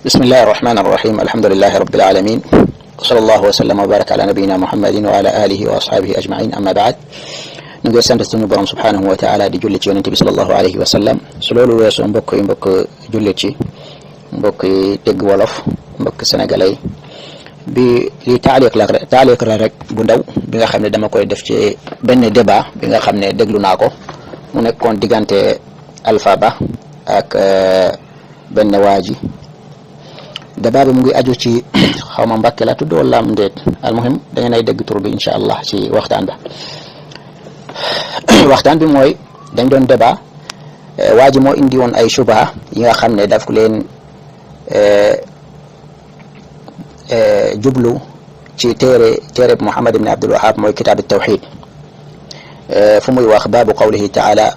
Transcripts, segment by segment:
بسم الله الرحمن الرحيم الحمد لله رب العالمين وصلى الله وسلم وبارك على نبينا محمد وعلى آله وأصحابه أجمعين أما بعد نقول سنت سنو برام سبحانه وتعالى دي جلتي وننتبه صلى الله عليه وسلم سلولو ويسو مبك جلتي مبك دق ولف مبك سنغالي bi li taaliq la rek bu ndaw bi nga xam ne dama koy def ci benn débat bi nga xam ne déglu naa ko mu nekkoon diggante Alpha Ba ak benn waaji débat bi mu ngi aju ci xaw ma Mbàkke la tudd wala am ndéet almuhim da ngeen ay dégg tur bi incha allah ci waxtaan ba waxtaan bi mooy dañ doon débat waaji moo indi woon ay subaha yi nga xam ne daf leen jublu ci téere Muhammad ibn Abdul Wahhab mooy kitaab at-tawhid fu muy wax baabu qawlihi taala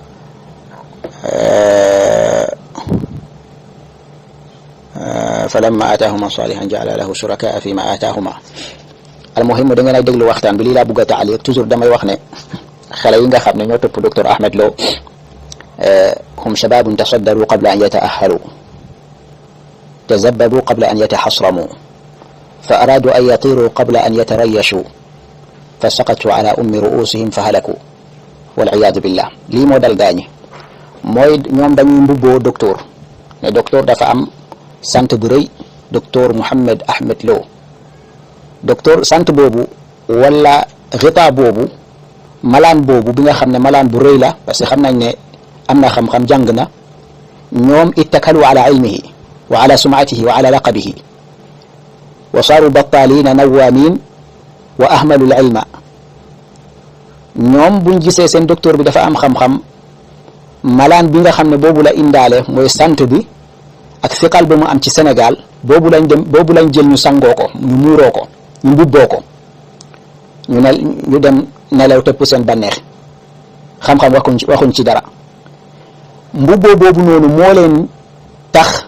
falamma aataahuma salihan ja'ala lahu shurakaa fi ma aataahuma almuhim da ngeen ay déglu waxtaan bi lii laa bëgg a taaliq toujours damay wax ne xale yi nga xam ne ñoo topp docteur Ahmed Lo hum shababun tasaddaru qabla an yata'ahhalu tazabbabu qabla an yatahassramu فأرادوا أن يطيروا قبل أن يتريشوا فسقطوا على أم رؤوسهم فهلكوا والعياذ بالله lii moo dal gaañi mooy ñoom dañuy mbubboo docteur ne docteur dafa am sant bu rëy docteur Mohamed Ahmed Lo docteur sant boobu wala xitaa boobu malaan boobu bi nga xam ne malaan bu rëy la parce que xam nañ ne am na xam-xam jàng na ñoom ittakalu ala ilmihi wa ala sumatihi wa ala laqabihi wa saaru battaalina nawaamin wa ahmalul ilma ñoom buñ gisee seen docteur bi dafa am xam-xam malaan bi nga xam ne boobu la indaale mooy sant bi ak fiqal ba mu am ci Sénégal boobu lañ jël ñu sangoo ko ñu muuroo ko ñu mbubboo ko ñu dem nelaw tëpp seen banneex xam-xam waxuñ ci dara mbubboo boobu noonu moo leen tax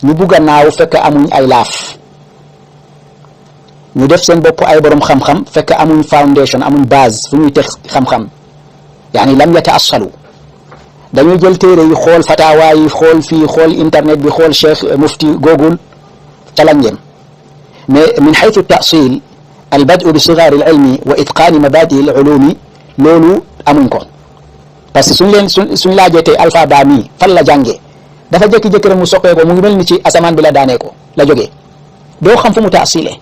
ñu bugg a naaw fekk amuñ ay laaf ñu def seen bopp ay borom xam-xam fekk amuñ foundation amuñ base fu ñuy teg xam-xam yaani lam yataassalu dañuy jël téere yi xool fatawa yi xool fii xool internet bi xool cheikh mufti google ca lañ yem mais min xaytu tasil al badu bi sigaari al ilmi wa itqaani mabadi al ulumi loolu amuñ ko parce que suñ laajee tey Alpha Ba mii fan la jàngee dafa jékki-jékki rek mu soqee ko mu ngi mel ni ci asamaan bi la daanee ko la jógee doo xam fu mu taasilee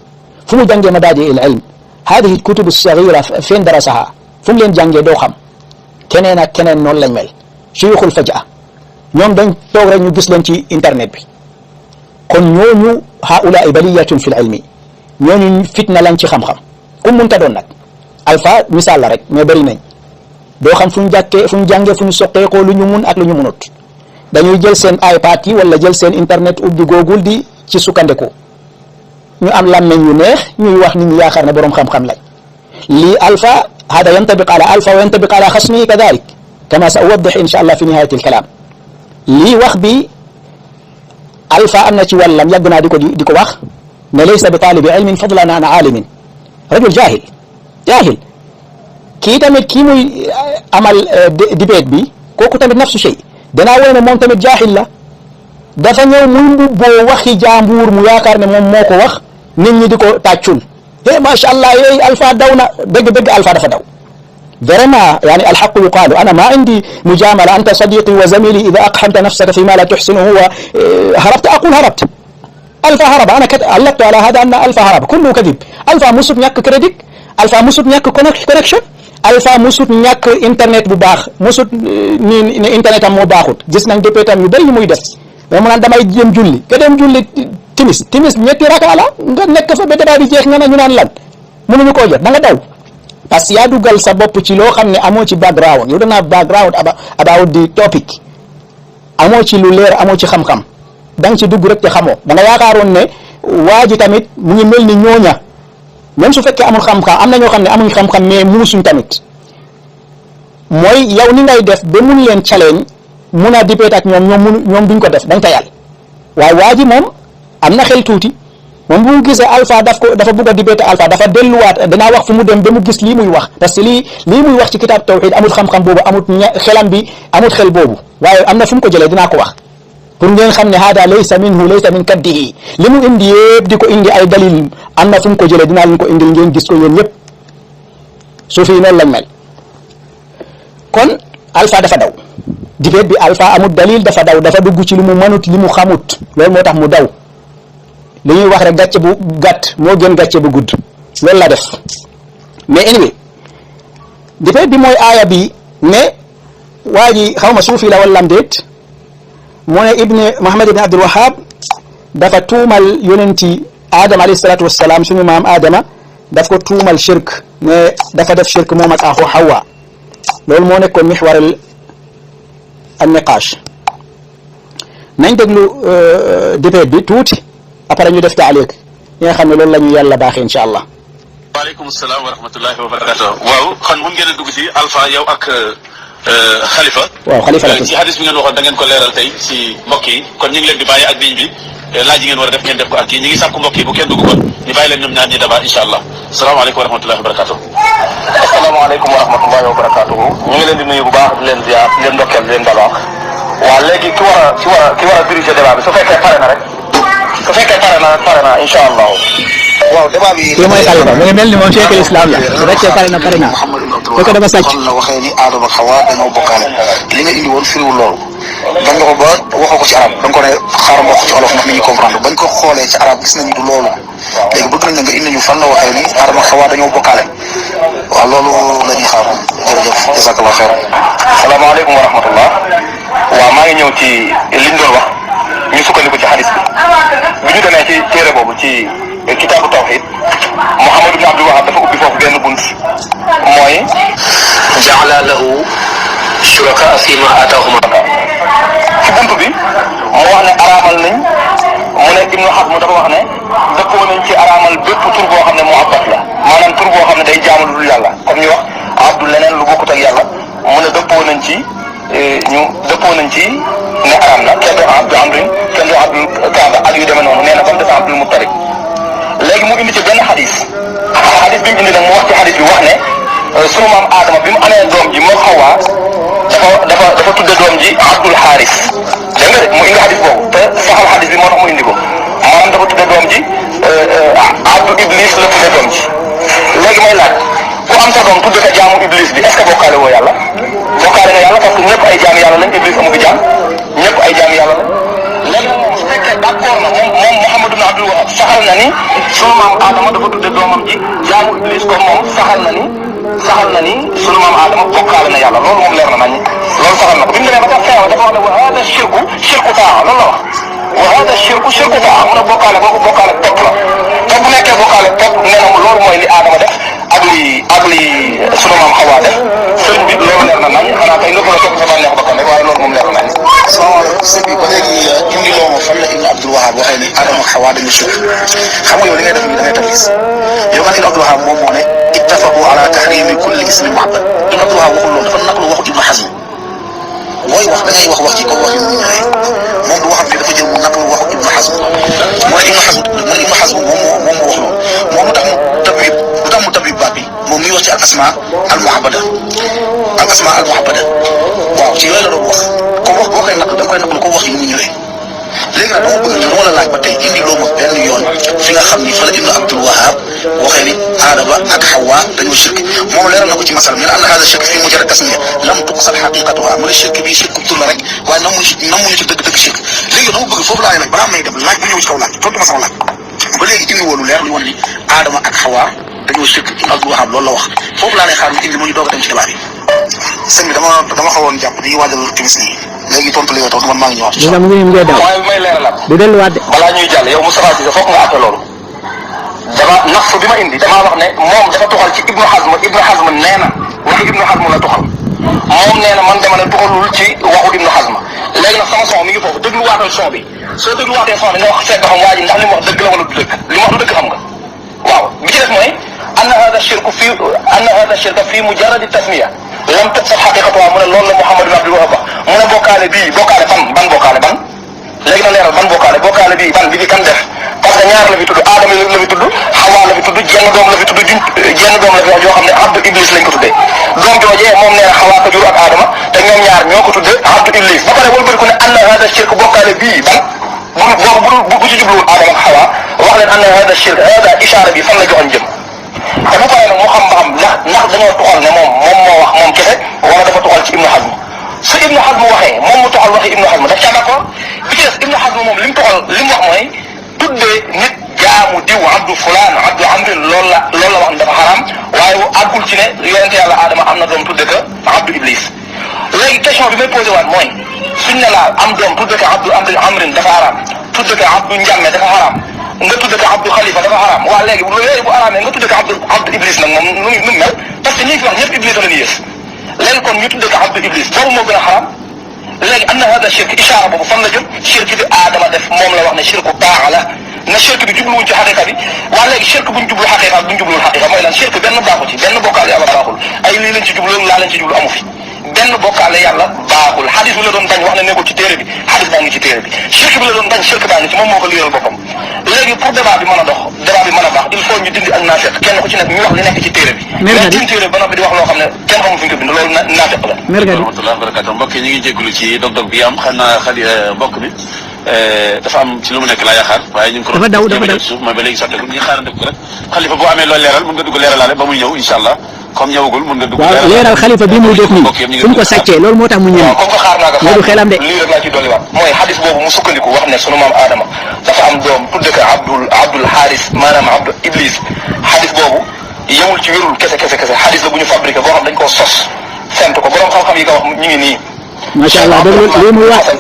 fu mu jàngee mabadi il ilm hadihi kutub sagira feen darasaha fu mu leen jàngee doo xam keneen ak keneen noonu lañ mel shuyukhul fajaa ñoom dañ toog rek ñu gis leen ci internet bi kon ñooñu haulaai baliyatun fi l ilmi ñooñu fitna lañ ci xam-xam ku munta doon nag Alpha misaal la rek mais bëri nañ doo xam fu ñu jàngee fu ñu soqeekoo lu ñu mun ak lu ñu munut dañuy jël seen iPad yi wala jël seen internet ubbi Google di ci sukkandiku ñu am làmmeñ yu neex ñuy wax nit ñi yaakaar ne boroom xam-xam lañ lii Alpha hada yantabiq ala Alpha wa yantabiq ala xasmihi kadalik kama sa uwaddih insha allah fi nihayati alkalam lii wax bi Alpha am na ci wàllam yàgg naa di ko wax ne laysa bi taalibi ilmin fadlan an aalimin rajul jaahil kii tamit kii muy amal debate bi kooku tamit nafsu shay danaa wone ne moom tamit jaahil la dafa ñëw muy mbubboo waxi jaambur mu yaakaar ne moom moo ko wax nit ñi di ko tàccul macha allah yooyu Alpha daw na dëgg Alpha dafa daw vraiment yani alxaqu yuqaalu ana ma indi mujamala anta sadiqi wa zamili ida aqhamta nafsaka fi ma la tuxsinuhu wa harabta aqul harabta Alpha haraba ana allaqtu ala hada anna Alpha haraba kullu kadib Alpha musut ñàkk crédit Alpha musut ñàkk connection Alpha musut ñàkk internet bu baax musut ni internet am moo baaxut gis nañ dépét am yu bëri yu muy def mais mu naan damay jéem julli nga dem julli timis ñetti raka la nga nekk fa ba débat bi jeex nga ne ñu naan lan mënuñu koo jot da nga daw parce que yaa dugal sa bopp ci loo xam ne amoo ci background yow danaa background about the topic amoo ci lu leer amoo ci xam-xam da nga ci dugg rek te xamoo da nga yaakaaroon ne waa ji tamit mu ngi mel ni ñooña même su fekkee amul xam-xam am na ñoo xam ne amuñ xam-xam mais muusuñ tamit mooy yow ni ngay def ba mun leen challenge mun a dibéet ak ñoom duñ ko def dañ tayal waaye waa ji moom am na xel tuuti moom bu mu gisee Alpha dafa bugg a dibéet Alpha dafa delluwaat danaa wax fu mu dem ba mu gis lii muy wax parce que lii muy wax ci kitaab tawhid amut xam-xam boobu amut xelam bi amut xel boobu waaye am na fu mu ko jëlee dinaa ko wax pour ngeen xam ne hada laysa minhu laysa min kaddihi li mu indi yëpp di ko indi ay dalil am na fu mu ko jëlee dinaa leen ko indil ngeen gis ko yéen ñëpp suufi noonu lañ mel. kon alpha dafa daw dibéet bi alpha amul dalil dafa daw dafa dugg ci li mu mënut li mu xamut loolu moo tax mu daw li ñuy wax rek gàcce bu gàtt moo gën gàcce bu gudd loolu la def. mais anyway dibéet bi mooy aaya bi ne waa ji xaw ma suufi la wala am déet mu ne Muhammad ibn Abdul Wahhab dafa tuumal yonenti Adama alayhi salaatu wassalaam suñu maam Adama daf ko tuumal shirk ne dafa def shirk moom ak axu Hawa loolu moo nekkoon mixwar al niqaash. nañ déglu débét bi tuuti après ñu def taaliq yi nga xam ne loolu la ñu yàlla baaxee incha allah. waaleykum salaam wa rahmatullahi wa barakatuh. waaw xam mun ngeen a dugg si Alpha yow ak Khalifa. waaw Khalifa la ci hadis bi ngeen waxoon da ngeen ko leeral tey si mbokk yi kon ñu ngi leen di bàyyi ak ligne bi laaj yi ngeen war a def ngeen def ko ak kii ñu ngi sàkku mbokk yi bu kenn dugg kon ñu bàyyi leen ñoom ñaar ñi débat incha allah salaamaaleykum wa rahmatullahi wa barakatuh. asalaamaaleykum wa rahmatullahi wa barakatuh. ñu ngi leen di nuyu bu baax di leen ziar di leen ndokkeel di leen balaax. waaw léegi ki war a diriger débat bi su fekkee pare na rek su fekkee pare na incha allah. waaw débat bi. kii mooy Khalifa mu ngi mel ni moom Cheikh Islam la su fekkee pare na fekk dafa sàcc. la waxee ni Adama ak Hawa dañoo bokkaale li nga indi woon firiwul loolu bañ nga ko ba waxoo ko ci arab da nga ko ne xaaral ma wax ci olof ndax nit ñi comprendre bañ ko xoolee ci arab gis nañu du loolu léegi bëgg nañ nga indi ñu fan la waxee ni Adama ak Hawa dañoo bokkaale waaw loolu la ñuy xaar jërëjëf jazakallah xeer. salaamaaleykum wa rahmatullah. waaw maa ngi ñëw ci liñ doon wax ñu sukkandiku ci hadis bi ñu demee ci téere boobu ci kitaabu tawhid Muhammad ibn Abdul Wahhab dafa ubbi foofu benn bunt mooy jaala lahu shuraka fi ma ataahum ci bunt bi mu wax ne araamal nañ mu ne Ibnu Hazm dafa wax ne dëppoo nañ ci araamal bépp tur boo xam ne mu abbat la maanaam tur boo xam ne day jaamu lu dul yàlla comme ñu wax abdu leneen lu bokkut ak yàlla mu ne dëppoo nañ ci ne araam na kenn du abdu amrin kenn du abdul kaaba ak yu demee noonu nee na ba mu des abdul muttalib léegi mu indi ci benn xadis bi mu indi nag mu wax ci xadis bi wax ne sunu maam Adama bi mu amee doom ji moo Hawa dafa tudde doom ji Abdul Haris dégg nga de mu indi xadis boobu te saxal xadis bi moo tax mu indi ko maanaam dafa tudde doom ji Abdul Iblis la tudde doom ji léegi may laaj ku am sa doom tudde ko jaamu Iblis bi est-ce que bokkaale woo yàlla bokkaale nga yàlla parce que ñëpp ay jaam yàlla lañ Iblis amu fi jaam ñëpp ay jaam yàlla lañ léegi moom su fekkee d'accord na moom Muhammad ibn Abdul Wahhab saxal na ni sunu maam Adama dafa tudde doomam ji jaamu Iblis comme moom saxal na ni sunu maam Adama bokkaale na yàlla loolu moom leer na nañ loolu saxal na ko bi mu demee ba ca feewa dafa wax ne wa hada shirku taa loolu la wax wa hada shirku taa mun a bokkaale boobu bokkaale topp la te bu nekkee bokkaale topp nee na loolu mooy li Adama def ak li sunu maam Hawa def sëriñ bi loolu leer na nañ xanaa kay nga ko la topp sa bànneex bakkan rek waaye loolu moom leer na nañ. salaamaaleykum sëñ bi ba léegi indi loo ma fan la Ibnu Abdul Wahhab waxee ni Adama ak Hawa dañu shirk xam nga yow li ngay def nii da ngay taflis yow nga ne Ibnu Abdul Wahhab moom moo ne ittafaqu ala tahrimi kulli ismin mu'abbad Ibnu Abdul Wahhab waxul loolu dafa naqlu waxu Ibnu Hazm booy wax da ngay wax ci kaw wax yu mu ñëwee moom du waxam ne dafa jël mu naqlu waxu Ibnu Hazm mooy Ibnu Hazm moom moo wax loolu moom lu tax mu tabib baat bi moom muy wax ci al asma al muhabbada waaw ci yooyu la doon wax ko wax boo koy naqlu da nga koy naqlu ko wax yi mu ñëwee léegi nag dama bëgg dama la laaj ba tey indi loo ma benn yoon fi nga xam ni fa la Ibnu Abdul Wahhab waxee ni Adama ak Hawa dañoo shirk moom leeral na ko ci masal mi ne am na hada shirk fii mujarrad tasmiya lam tuqsad haqiqatuha mu ne shirk bi shirk tur la rek waaye namuñu ci dëgg shirk léegi dama bëgg foofu laay laaj balaa may dem laaj bu ñëw ci kaw laaj tontu ma sama laaj ba léegi indi woonu leer lu woon ni Adama ak Hawa dañoo shirk Ibnu Abdul Wahhab loolu la wax foofu laa lay xaar mu indi mu ñu doog a dem ci débat bi sëñ bi dama xawoon jàpp di waajal timis nii léegi tontu li nga tontu man maa ngi ñëwaat. waaye may leeralaat. di delluwaat de. balaa ñuy jàll yow Moustapha Cissé foog nga àtte loolu. nafsu bi ma indi damaa wax ne moom dafa tuxal ci Ibnu Hazm nee na waxu Ibnu Hazm la tuxal moom nee na man dama ne tuxalul ci waxu Ibnu Hazm léegi nag sama son mi ngi foofu dégluwaatal son bi soo dégluwaatee son bi nga wax fekk xam waa ji ndax li mu wax dëgg la wala du dëgg li mu wax du dëgg xam nga waaw bi ci def mooy anna hada shirka fi mujarradi tasmiya lam tuqsad haqiqatuha mu ne loolu la Muhammad ibn Abdul Wahhab mu ne bokkaale ban bokkaale ban léegi na leeral ban bokkaale bii ban bi fi kan def parce que ñaar la fi tudd Adama la fi tudd Hawa la fi tudd jenn doom la fi tudd jenn doom la fi wax yoo xam ne abdu iblis lañ ko tuddee doom joojee moom nee na xawaa ko jur ak aadama te ñoom ñaar ñoo ko tuddee abdu iblis ba pare wëlbati ko ne anna hada shirk bokkaale bii ban bu ci jubluwul aadama ak xawaa wax leen anna hada shirk hada ishaara bi fan la joxoon jëm te bu paree nag moo xam ba xam ndax dañoo tuxal ne moom moo wax moom kese wala dafa tuxal ci Ibnu Hazm su Ibnu Hazm waxee moom mu tuxal waxi Ibnu Hazm daf caa d'accord bi ci des Ibnu Hazm moom li mu tuxal li mu wax mooy tuddee nit jaamu diw abdu fulaan abdu amrin loolu la wax ne dafa xaraam waaye àggul ci ne yonente yàlla aadama am na doom tudde ko abdu iblis léegi question bi may posé waat mooy suñ ne laa am doom tudde ko abdu amrin dafa xaraam tudde ko abdu njàmme dafa xaraam nga tudde ko abdu xalifa dafa xaraam waa léegi yooyu bu araamee nga tudde ko abdu iblis nag moom nu mel parce que ñi fi wax ñëpp iblis la ñu yées léegi kon ñu tudde ko abdu iblis boobu moo gën a xaraam léegi am na hada shirk ishaara boobu fan la jëm shirk bi aadama def moom la wax ne shirku baax la na shirk bi jubluwuñ ci xaqiqa bi waa léegi shirk buñ jublu xaqiqa ak buñ jubluwul xaqiqa mooy lan shirk benn baaxu ci benn bokkaale yàlla baaxul ay lii lañ ci jublu laa lañ ci jublu amu fi benn bokkaale yàlla baaxul xadis bi la doon bañ wax ne nekkul ci téere bi xadis baa ngi ci téere bi shirk bi la doon bañ shirk baa ngi ci moom moo ko liiral boppam léegi pour débat bi mën a dox débat bi mën a baax il faut ñu dindi ak naafeq kenn ku ci nekk ñu wax li nekk ci téere bi mais ci téere bi ba noppi di wax loo xam ne kenn xamul fu ñu ko bind loolu naafeq la rahmatullah barakatu mbokk yi ñu ngi jégalu ci dog-dog bi am xam naa xali mbokk mi dafa am ci lu mu nekk laa yaakaar waaye ñu ngi ko dafa daw suuf mooy ba léegi sotteegul ñu xaarante ko rek xalifa boo amee loolu leeral mën nga dugg leeralaale ba muy ñëw incha allah comme ñëwagul mën nga dugg waaw leeral xalifa bi muy def nii fu mu ko sàccee loolu moo tax mu ñëw comme que xaar naa ko loolu xelam de lii rek laa ci dolliwaat mooy xadis boobu mu sukkandiku wax ne sunu maam Adama dafa am doom tudde ko Abdul Haris maanaam Abdu Iblis xadis boobu yemul ci wérul kese xadis la bu ñu fabriqué boo xam dañ koo sos fent ko borom xam-xam yi ko wax ñu ngi nii macha allah dégg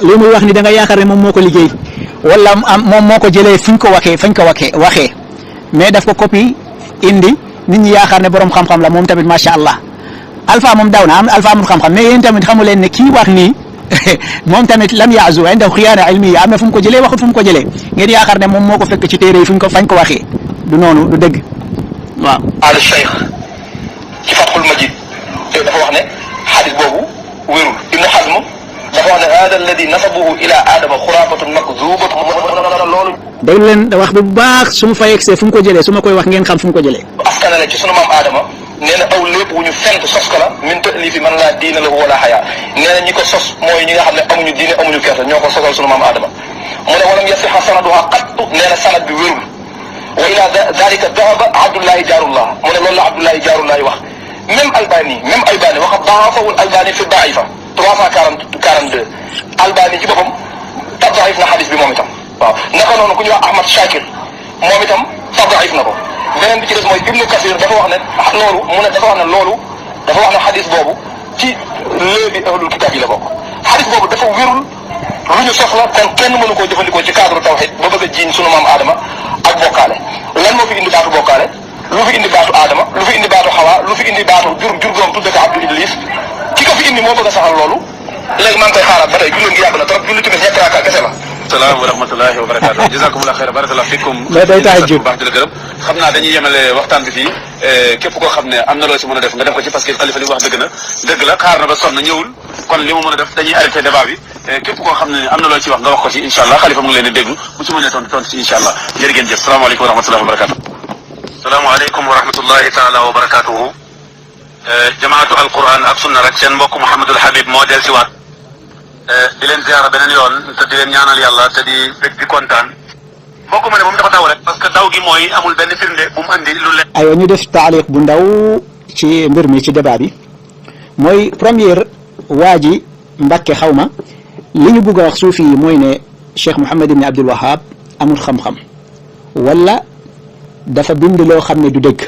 lii muy wax ni da nga yaakaar ne moom moo ko liggéey wala moom moo ko jëlee fañ ko waxee mais daf ko copie indi nit ñi yaakaar ne borom xam-xam la moom tamit macha allah alpha moom daw na am alpha amul xam-xam mais yéen tamit xamu leen ne kii wax nii moom tamit lam yaazu indahu xiyaana ilmiya am na fu mu ko jëlee waxut fu mu ko jëlee ngeen yaakaar ne moom moo ko fekk ci téere yi fañ ko waxee du noonu du dëgg waaw. al Cheikh ci Fathul Majid te dafa wax ne xadis boobu wérul Ibnu Hazm dafa wax ne hada alladi nasabuhu ila adama xuraafatun makzubatun loolu. déglu leen da wax bu baax su ma fa yegsee fu mu ko jëlee su ma koy wax ngeen xam fu mu ko jëlee. askanale ci sunu maam Adama nee na aw lépp wu ñu fent sos ko la min ta'lifi man laa diina lahu wala xayaa nee na ñi ko sos mooy ñi nga xam ne amuñu diine amuñu kersa ñoo ko sosal sunu maam Adama mu ne walam yasiha sanaduha qattu nee na sanad bi wérul wa ila dalika dahaba Abdullahi Jaarullah mu ne loolu la Abdullahi Jaarullahi wax même Albani wax daafawul Albani fi daifa 342 Albani ci boppam tadaif na xadis bi moom itam waaw naka noonu ku ñuy wax Ahmad Shakir moom itam tadaif na ko beneen bi ci des mooy Ibnu Kasir dafa wax ne loolu dafa wax ne xadis boobu ci léebi ahlul kitaab yi la bokk xadis boobu dafa wérul lu ñu soxla kon kenn mënu koo jëfandikoo ci cadre tawhid ba bëgg a jiiñ sunu maam Adama ak bokkaale lan moo fi indi baatu bokkaale lu fi indi baatu Adama lu fi indi baatu Xawa lu fi indi baatu jur doom tudde ko Abdu Iblis ki ko fi indi moo bëgg a saxal loolu léegi maa ngi koy xaaraat ba tey julli ngi yàgg na trop julli tamit ñetti rakaa kese la. salaam wa rahmatullahi wa barakatuh jazakumullah xayran barakallahu fikum mais day tax a baax di la gërëm xam naa dañuy yemale waxtaan bi fii képp koo xam ne am na loo ci mën a def nga def ko ci parce que xalifa li wax dëgg la xaar na ba sonn ñëwul kon li mu mën a def dañuy arrêté débat bi képp koo xam ne am na loo ci wax nga wax ko ci incha allah xalifa mu ngi leen di déglu bu ci mënee tontu ci incha allah jërë ngeen jëf salaamaaleykum wa rahmatullahi wa barakatuh salaamaaleykum wa rahmatullahi taala wa barakatuhu jamaatu alquran ak sunna rek seen mbokk Mouhamadul Habib moo del si waat di leen ziara beneen yoon te di leen ñaanal yàlla te di bég di kontaan mbokk ma ne moom dafa daw rek parce que daw gi mooy amul benn firnde bu mu andi lu leen. aywa ñu def taaliq bu ndaw ci mbir mi ci débat bi mooy première waa ji Mbàkke xaw ma li ñu bugg a wax suufi yi mooy ne Cheikh Mouhamed ibn Abdul Wahab amul xam-xam wala dafa bind loo xam ne du dëgg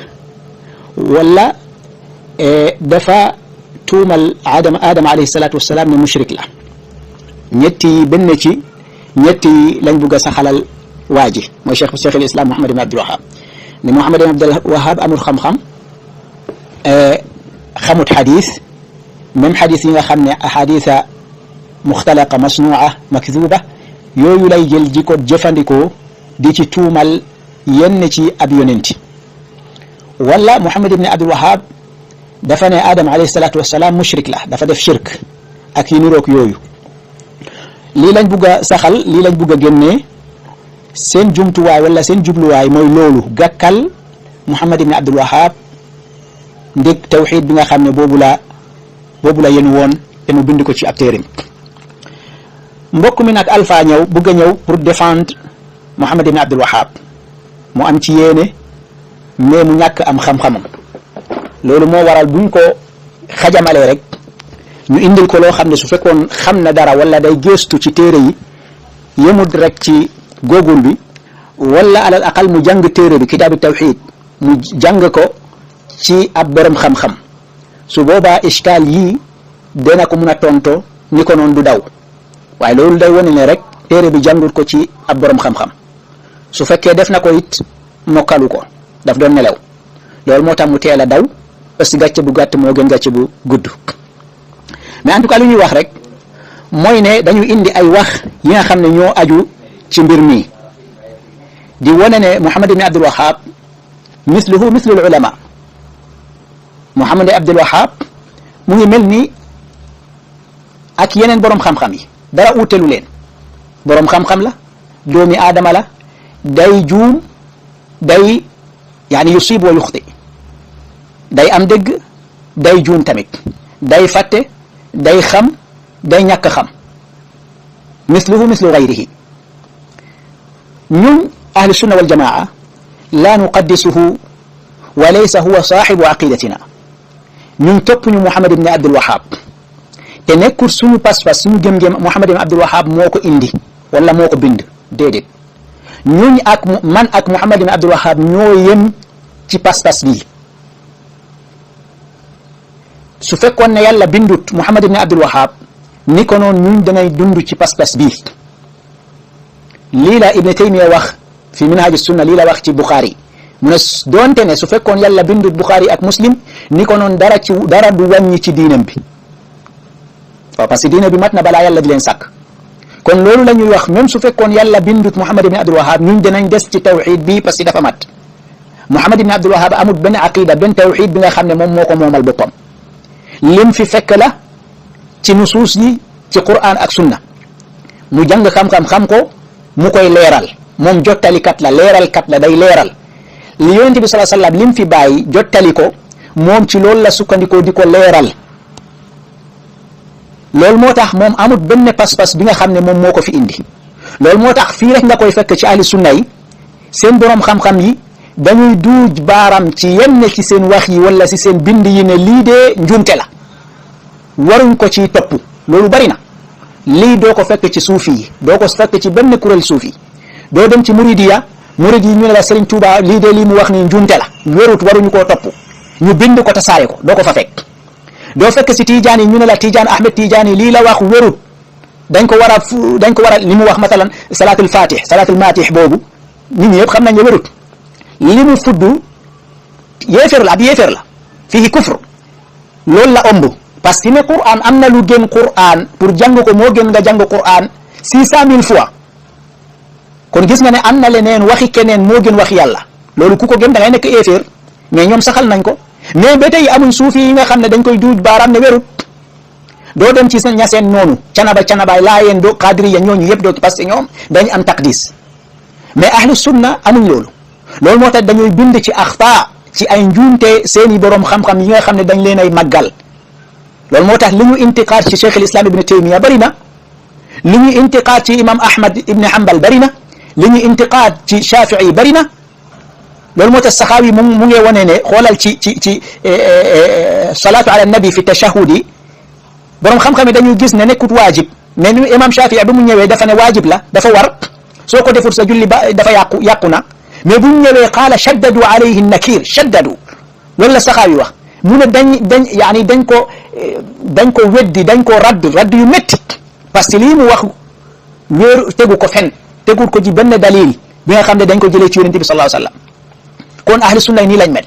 wala dafa tuumal Adama alayhi salaatu wassalaam ne mushrik la. ñetti benn ci ñetti lañ bugg a saxalal waa ji mooy cheikh al islam Muhammad ibn Abdul Wahab ne Muhammad ibn Abdul Wahab amul xam-xam xamut xadis même xadis yi nga xam ne ahadisa muxtalaqa masnua makduba yooyu lay jël di ko jëfandikoo di ci tuumal yenn ci ab yonenti wala Muhammad ibn Abdul Wahab dafa ne Adama alayhi salaatu wassalaam mushrik la dafa def shirk ak yi niroog yooyu lii lañ bugg a saxal lii lañ bugg a génnee seen jumtuwaay wala seen jubluwaay mooy loolu gàkkal Muhammad ibn Abdul Wahab ndég tawxiid bi nga xam ne boobu la yéen woon te mu bind ko ci ab téerim. mbokk mi nag Alpha ñëw bëgg a ñëw pour défendre Muhammad ibn Abdul Wahab mu am ci yéene mais mu ñàkk am xam-xamam loolu moo waral buñ ko xajamalee rek ñu indil ko loo xam ne su fekkoon xam na dara wala day gëstu ci téere yi yemut rek ci Google bi wala alal aqal mu jàng téere bi kitaabu tawxiid mu jàng ko ci ab borom xam-xam su boobaa ishkaal yii dana ko mun a tonto ni ko noonu du daw waaye loolu day wane ne rek téere bi jàngut ko ci ab borom xam-xam su fekkee def na ko it mokkalu ko daf doon nelaw loolu moo tax mu teel a daw parce que gàcce bu gàtt moo gën gàcce bu gudd. mais en tout cas lu ñuy wax rek mooy ne dañu indi ay wax yi nga xam ne ñoo aju ci mbir mi di wane ne Muhammad ibn Abdul Wahab misluhu mislul ulama Muhammad ibn Abdul Wahab mu ngi mel ni ak yeneen borom xam-xam yi dara uutelu leen borom xam-xam la doomi aadama la day juum day yaani yusib wa yuxti day am dëgg day juum tamit day fàtte day xam day ñàkk xam misluhu mislu gayrihi ñun ahlu sunna wal jamaa la nuqaddisuhu wa laysa huwa saaxibu aqidatina ñun topp ñu Muhammad ibn Abdul Wahab te nekkul suñu pas-pas suñu gëm-gëm Muhammad ibn Abdul Wahab moo ko indi wala moo ko bind déedéet ñun ak man ak Muhammad ibn Abdul Wahab ñoo yem ci pas-pas bi su fekkoon ne yàlla bindut Muhammad ibn Abdul Wahab ni ko noonu ñun dangay dund ci pas-pas bi lii la Ibn Taymiya wax fi minhaj sunna lii la wax ci Bukhari mu ne doonte ne su fekkoon yàlla bindut Bukhari ak Muslim ni ko noonu dara du wàññi ci diinam bi waaw parce que diina bi mat na balaa yàlla di leen sàkk kon loolu la ñuy wax même su fekkoon yàlla bindut Muhammad ibn Abdul Wahab ñun dinañ des ci tawxid bi parce que dafa mat Muhammad ibn Abdul Wahab amul benn aqida benn tawxid bi nga xam ne moom moo ko moomal boppam lim fi fekk la ci nusuus yi ci Qur'an ak sunna mu jàng xam ko mu koy leeral moom jottalikat la leeralkat la day leeral li yonent bi sallallahu alayhi wasallam lim fi bàyyi jottali ko moom ci loolu la sukkandikoo di ko leeral loolu moo tax moom amul benn pas-pas bi nga xam ne moom moo ko fi indi loolu moo tax fii rek nga koy fekk ci ahli sunna yi seen boroom xam-xam yi dañuy duuj baaram ci yenn ci seen wax yi wala ci seen bind yi ne lii de njuumte la waruñ ko ci topp loolu bari na lii doo ko fekk ci suufi yi doo ko fekk ci benn kuréel suufi doo dem ci muridiya murid yi ñu ne la Serigne Touba lii de lii mu wax ni njuumte la wérut waruñu koo topp ñu bind ko tasaare ko doo ko fa fekk doo fekk ci tijaan yi ñu ne la tijaan Ahmed Tijaan yi lii la wax wérut dañ ko war a li mu wax matalan salatul matih boobu nit ñi yëpp xam nañ ne wérut li mu fudd yéeféer la ab yéeféer la fii kufr loolu la ëmb parce que ne Qur'an am na lu gën Qur'an pour jàng ko moo gën nga jàng Qur'an 600 000 fois kon gis nga ne am na leneen waxi keneen moo gën wax yàlla loolu ku ko gën da ngay nekk yéeféer mais ñoom saxal nañ ko mais ba tey amuñ suufi yi nga xam ne dañ koy duuj baaraam ne wérut doo dem ci seen ñaseen noonu canabaay laayeen doo qadiriya ñooñu yëpp doo parce que ñoom dañ am taqdis mais ahlu sunna amuñ loolu moo tax dañuy bind ci axta ci ay njuumte seeni borom xam-xam yi nga xam ne dañ leen ay màggal loolu moo tax li ñu intiqaad ci cheikh al islam ibn Taymiya bari na li ñu intiqaad ci imam Ahmad ibn Hanbal bari na li ñu intiqaad ci Shafii bari na loolu moo tax Saxaawi mu ngi wane ne xoolal ci salaatu ala nabi fi tashahud yi borom xam-xam yi dañuy gis ne nekkut waajib mais imam Shafii bi mu ñëwee dafa ne waajib la dafa war soo ko deful sa julli ba dafa yàqu na mais bu ñu ñëwee qaala shaddadu alayhi nakir shaddadu loolu la Saxaawi wax mu ne dañ ko weddi dañ ko radd yu métti parce que lii mu wax wéeru tegu ko fen tegul ko ci benn dalil bi nga xam ne dañ ko jëlee ci yonent bi sallallahu alayhi wasallam kon ahlu sunna nii lañ mel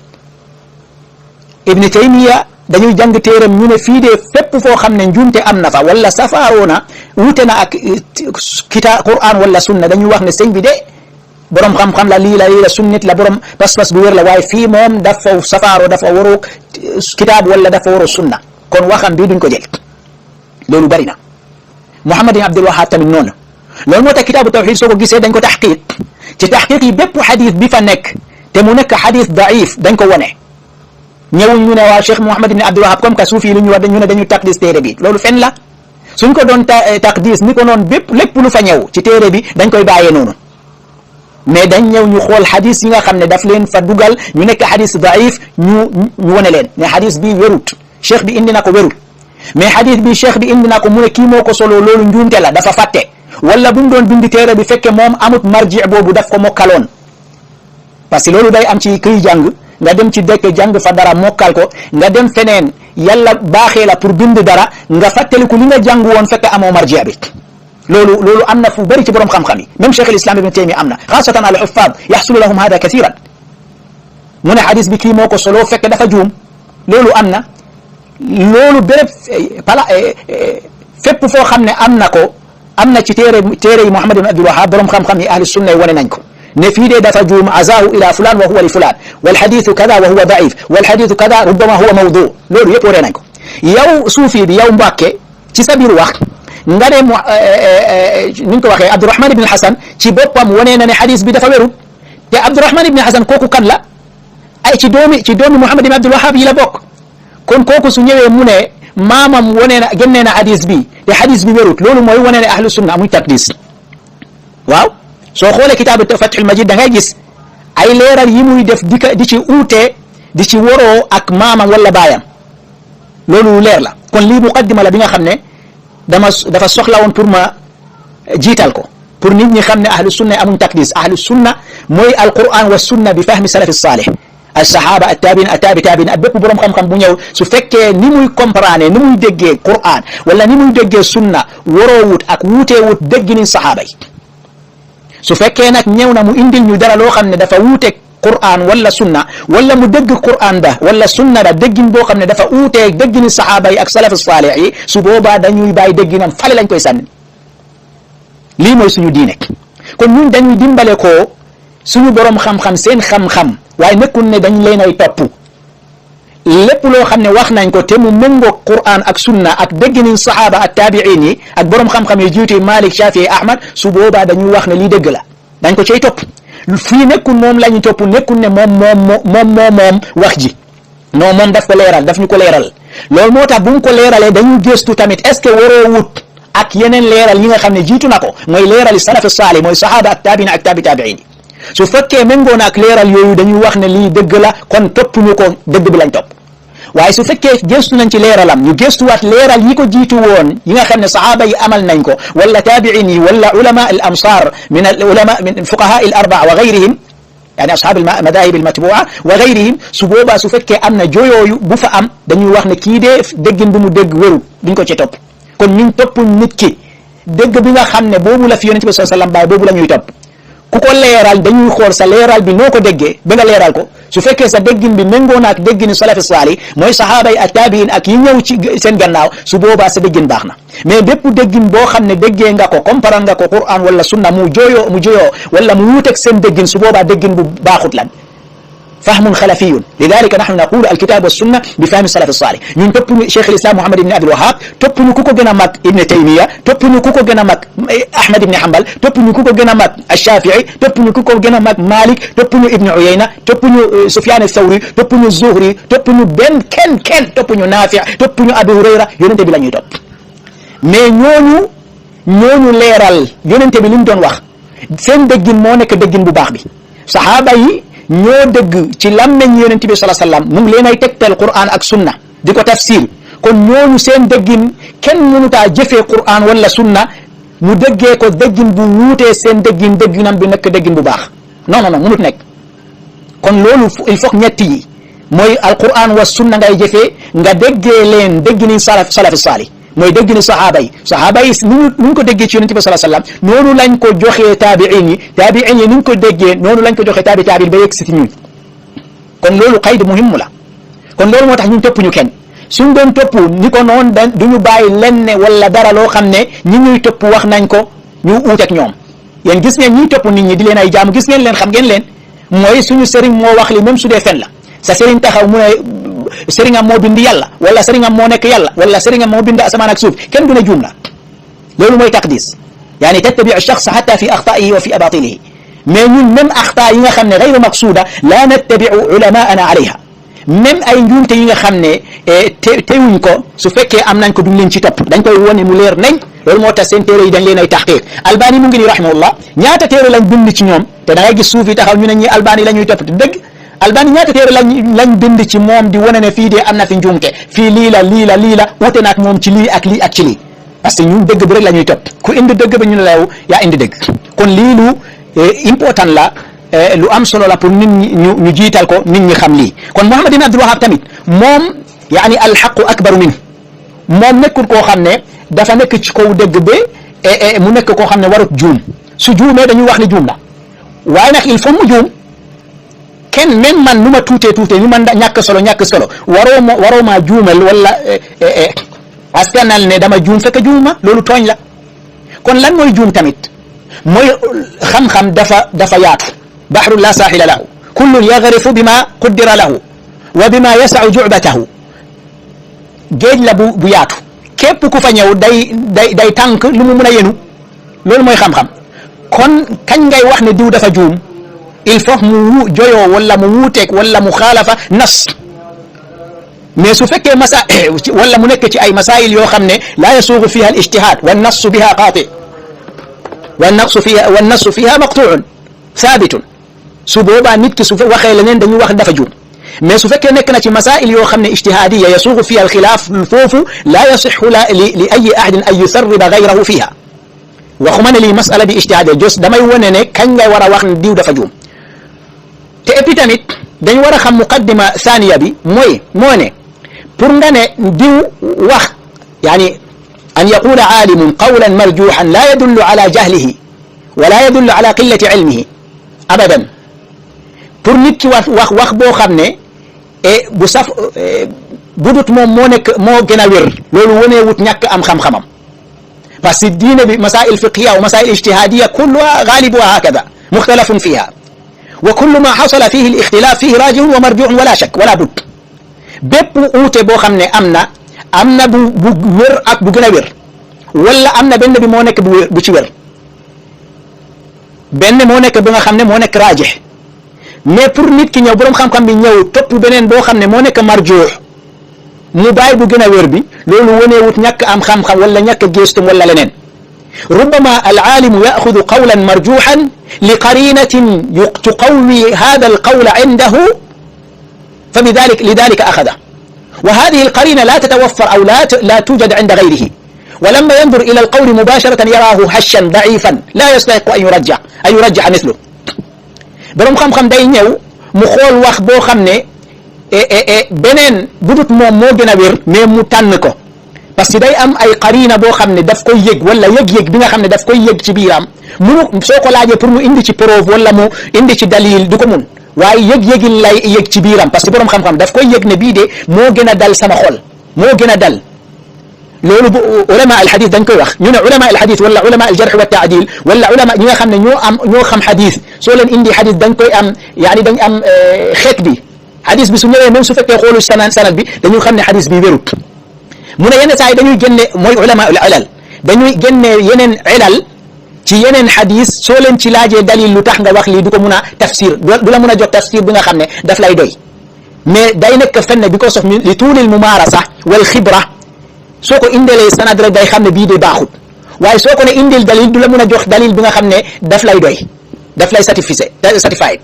Ibn Taymiya dañuy jàng téeram ñu ne fii de fépp foo xam ne njuumte am na fa wala safaaroo na wute na ak Qur'an wala sunna dañuy wax ne sëñ bi de borom xam-xam la lii la sunnit la borom pas-pas bu wér la waaye fii moom dafa safaaroo dafa waroo kitaab wala dafa waroo sunna kon waxam bii duñ ko jël loolu bari na Muhammad ibn Abdul Wahab tamit noonu loolu moo tax kitaabu tawxid soo ko gisee dañ ko taxqiq ci taxqiq yi bépp xadis bi fa nekk te mu nekk xadis daif dañ ko wone ñëwuñ ñu ne waa Cheikh Mouhamed ibn Abdul Wahab comme que suufi lu ñu wax ñu ne dañu taqdis téere bi loolu fen la suñ ko doon taqdis ni ko noonu lépp lu fa ñëw ci téere bi dañ koy bàyyee noonu mais dañ ñëw ñu xool xadis yi nga xam ne daf leen fa dugal ñu nekk xadis daif ñu wone leen ne xadis bi wérut cheikh bi indi na ko wérut mais xadis bi cheikh bi indi na ko mu ne kii moo ko solo loolu njuumte la dafa fàtte wala bu mu doon bindi téere bi fekke moom amut marji boobu daf ko mokkaloon parce que loolu day am ci kuy jàng nga dem ci dëkk jàng fa dara mokkal ko nga dem feneen yàlla baaxee la pour bind dara nga fàttaliku li nga jàng woon fekk amoo marji bi loolu am na fu bëri ci borom xam-xam yi même cheikh al-islam ibn Taymiya am na xaasatan al xuffad yaxsulu lahum hada kathiran mu ne xadis bi kii moo ko solo fekk dafa juum loolu am na loolu béréb fépp foo xam ne am na ci téere yi Muhammad ibn Abdul Wahhab borom xam-xam yi ahli sunna yi wane nañ ko ne fii de dafa juum azaahu ila fulan wa huwa li fulan wal xadiisu kada wa huwa daif wal xadiisu kada rubbama huwa mawdu loolu yëpp wane nañ ko yow suufi bi yow Mbàkke ci sa biir wax nga ne ni ñu ko waxee Abdurahman ibn Hasan ci boppam wane na ne xadis bi dafa wérut te Abdurahman ibn Hasan kooku kan la ay ci doomi Muhammad ibn Abdul Wahhab yi la bokk kon kooku su ñëwee mu ne maamam wane na génnee na xadis bi te xadis bi wérut loolu mooy wane ne ahlu sunna amuñ taqdis waaw soo xoolee kitaabu Fathul Majid da ngay gis ay leeral yi muy def di ci uute di ci waroo ak maamam wala baayam loolu leer la kon lii muqaddima la bi nga xam ne dafa soxla woon pour ma jiital ko pour nit ñi xam ne ahlu sunna amuñ taqdis ahlu sunna mooy alquran wa sunna bi fahmi salafi salih alsahaba attabiin attaabi taabiin ak bépp borom xam-xam bu ñëw su fekkee ni muy comprendre ni muy déggee quran wala ni muy déggee sunna waroo wut ak wuutee wut dégg ni sahaaba yi su fekkee nag ñëw na mu indil ñu dara loo xam ne dafa wuuteeg Qur'an wala sunna wala mu dégg Qur'an da wala sunna da déggin boo xam ne dafa uuteeg déggini saxaaba yi ak salaf saalih yi su boobaa dañuy bàyyi dégginam fale lañ koy sànni lii mooy suñu diine kon ñun dañuy dimbale ko suñu borom xam-xam seen xam-xam waaye nekkul ne dañ leen ay topp lépp loo xam ne wax nañ ko te mu méngoog Qur'an ak sunna ak déggini saxaaba ak taabiin yi ak borom xam-xam yi jiitu Malik Shafi Ahmad su boobaa dañuy wax ne lii dëgg la dañ ko cay topp fii nekkul moom la ñu topp nekkul ne moom wax ji non moom daf ko leeral daf ñu ko leeral loolu moo tax bu mu ko leeralee dañuy gëstu tamit est ce que waroo wut ak yeneen leeral yi nga xam ne jiitu na ko mooy leerali salaf saalih mooy saxaaba ak taabiin ak taabiin su fekkee méngoo na ak leeral yooyu dañuy wax ne lii dëgg la kon topp ñu ko dëgg bi lañ topp waaye su fekkee gëstu nañ ci leeralam ñu gëstuwaat leeral yi ko jiitu woon yi nga xam ne saxaaba yi amal nañ ko wala taabiin yi wala ulama al amsar min al ulama min fuqaha al arbaa wa gayrihim yani ashab al madahib al matbua wa gayrihim su boobaa su fekkee am na jooyooyu bu fa am dañuy wax ne kii dee déggin bu mu dégg wéru duñ ko ci topp kon ñun topp nit ki dégg bi nga xam ne boobu la fi yonent bi sallallahu alayhi wasallam baay boobu la ñuy topp ku ko leeral dañuy xool sa leeral bi noo ko déggee ba nga leeral ko su fekkee sa déggin bi méngoo na ak déggini salafi saalih mooy saxaaba yi ak taabiin ak yi ñëw ci seen gannaaw su boobaa sa déggin baax na mais bépp déggin boo xam ne déggee nga ko comprendre nga ko Qur'an wala sunna mu jooyoo wala mu wuuteeg seen déggin su boobaa déggin bu baaxut lan fahmun xalafiyun lidalika nahnu naqulu alkitab wa sunna bi fahmi salafi saalih ñun topp ñu cheikh alislam Muhammad ibn Abdul Wahhab topp ñu ku ko gën a mag Ibn Taymiya topp ñu ku ko gën a mag Ahmad ibn Hanbal topp ñu ku ko gën a mag Ash-Shafi'i topp ñu ku ko gën a mag Malik topp ñu Ibn Uyayna topp ñu Sufyan ath-Thawri topp ñu Zuhri topp ñu benn kenn topp ñu Nafi' topp ñu Abu Hurayra yonente bi la ñuy topp mais ñooñu leeral yonente bi li mu doon wax seen déggin moo nekk déggin bu baax bi saxaaba yi ñoo dëgg ci làmmeñ yonent bi sallallahu alayhi wasallam mu ngi leen ay tegtal Qur'an ak sunna di ko tafsir kon ñooñu seen déggin kenn mënutaa jëfee Qur'an wala sunna mu déggee ko déggin bu wuutee seen dégginam bi nekk déggin bu baax non mënut nekk kon loolu il faut ñett yi mooy alquran wa sunna ngay jëfee nga déggee leen déggini salafi saalih mooy déggini sahaaba yi ni ñu ko déggee ci yonent bi sallallahu alayhi wasallam noonu lañ ko joxee taabiin yi ni ñu ko déggee noonu lañ ko joxee taabiin ba yegg si ci ñun kon loolu qayd muhim la kon loolu moo tax ñun topp ñu kenn suñ doon topp ni ko noonu du ñu bàyyi lenn wala dara loo xam ne ñi ñuy topp wax nañ ko ñu uut ak ñoom yéen gis ngeen ñiy topp nit ñi di leen ay jaamu gis ngeen leen xam ngeen leen mooy suñu sëriñ moo wax li même su dee fen la sa sëriñ taxaw mu ne sëriñam moo bind yàlla wala sëriñam moo nekk yàlla wala sëriñam moo bind asamaan ak suuf kenn du ne juum la loolu mooy taqdis yaani tattabi'u shakhsa hatta fi axtaihi wa fi abatilihi mais ñun même axta yi nga xam ne gayru maqsuuda la nattabiu ulamaana alayha même ay njuumte yi nga xam ne teewuñ ko su fekkee am nañ ko duñ leen ci topp dañ koy wone mu leer nañ loolu moo tax seen téere yi dañ leen ay taxqiq albani mu ngi nii rahimahullah ñaata téere lañ bind ci ñoom te da ngay gis suuf yi taxaw ñu ne ñi albani la ñuy topp te dëgg albani ñaata téere lañ bind ci moom di wane ne fii de am na fi njuumte fii lii la wute naak moom ci lii ak lii ak ci lii parce que ñun dëgg bi rek la ñuy topp ku indi dëgg ba ñu ne la yow yaa indi dëgg kon lii lu important la lu am solo la pour nit ñi ñu jiital ko nit ñi xam lii kon Muhammad ibn Abdul Wahhab tamit moom yaani alxaqu akbaru min moom nekkul koo xam ne dafa nekk ci kaw dëgg ba mu nekk koo xam ne warut juum su juumee dañuy wax ni juum la waaye nag il faut mu juum kenn même man nu ma tuutee ñu man ñàkk solo waroo maa juumal wala askanal ne dama juum fekk juuma loolu tooñ la kon lan mooy juum tamit mooy xam-xam dafa yaatu baxru la saaxila lahu kullun yagrifu bima quddira lahu wa bima yasau jubatahu géej la bu yaatu képp ku fa ñëw day tànk lu mu mun a yenu loolu mooy xam-xam kon kañ ngay wax ne diw dafa juum il faut mu joyoo wala mu wuuteeg wala mu xaalafa nas mais su fekkee wala mu nekk ci ay masail yoo xam ne laa yasuugu fiha al ijtihaad wa nassu biha qaati wa nassu fiha maqtuun saabitun su boobaa nit ki su waxee leneen dañuy wax dafa juum mais su fekkee nekk na ci masail yoo xam ne ijtihaadiya yasuugu fiha al xilaaf foofu laa yasixu li ayi ahadin an yusarriba gayrahu fiha waxuma ne lii masala bi ijtihaadiya jos damay wone ne kañ ngay war a wax ne diw dafa juum te et puis tamit dañ war a xam muqaddima thaniya bi moo ne pour nga ne diw wax yani an yaqula aalimun qawlan marjuhan la yadullu ala jahlihi wala yadullu ala qillati ilmihi abadan pour nit ki wax boo xam ne bu saf budut moom moo gën a wér loolu woneewut ñàkk am xam-xamam parce que diine bi masail fiqhiya wa masail ijtihadiya kulluha galibuha hakada muxtalafun fiha wa kullu ma xasala fihi al-ixtilaaf fihi raajihun wa marjuun wala shak wala dut bépp uute boo xam ne am na bu wér ak bu gën a wér wala am na benn bi moo nekk bu ci wér benn moo nekk bi nga xam ne moo nekk raajih mais pour nit ki ñëw boroom xam-xam bi ñëw topp beneen boo xam ne moo nekk marjuux mu bàyyi bu gën a wér bi loolu waneewut ñàkk am xam-xam wala ñàkk gëstu wala leneen ربما العالم يأخذ قولا مرجوحا لقرينة تقوي هذا القول عنده لذلك أخذه وهذه القرينة لا تتوفر أو لا توجد عند غيره ولما ينظر إلى القول مباشرة يراه هشا ضعيفا لا يستحق أن يرجح مثله بروم خم day ñëw mu xool wax boo xam ne beneen budut moom moo gën a wér mais mu tànn ko parce que day am ay qarina boo xam ne daf koy yëg wala yëg-yëg bi nga xam ne daf koy yëg ci biiram soo ko laajee pour mu indi ci preuve wala mu indi ci dalil du ko mun waaye yëg-yëgin lay yëg ci biiram parce que borom xam-xam daf koy yëg ne bii de moo gën a dal sama xol moo gën a dal loolu bu ulama al hadith dañ koy wax ñu ne ulama al hadith wala ulama al jarh wa ta'dil wala ulama ñi nga xam ne ñoo xam hadith soo leen indi hadith dañ koy am yaani dañ am xeet bi hadith bi su ñëwee même su fekkee xoolu sanad bi dañu xam ne hadith bi wérut mu ne yenn saa yi dañuy génne mooy ulama al ilal dañuy génne yeneen ilal ci yeneen hadith soo leen ci laajee dalil lu tax nga wax lii du ko mun a tafsir du la mun a jox tafsir bi nga xam ne daf lay doy mais day nekk fenn because of li tuulil mumarasa wal xibra soo ko indeelee sanad rek day xam ne bii de baaxut waaye soo ko ne indil dalil du la mun a jox dalil bi nga xam ne daf lay doy daf lay satisfied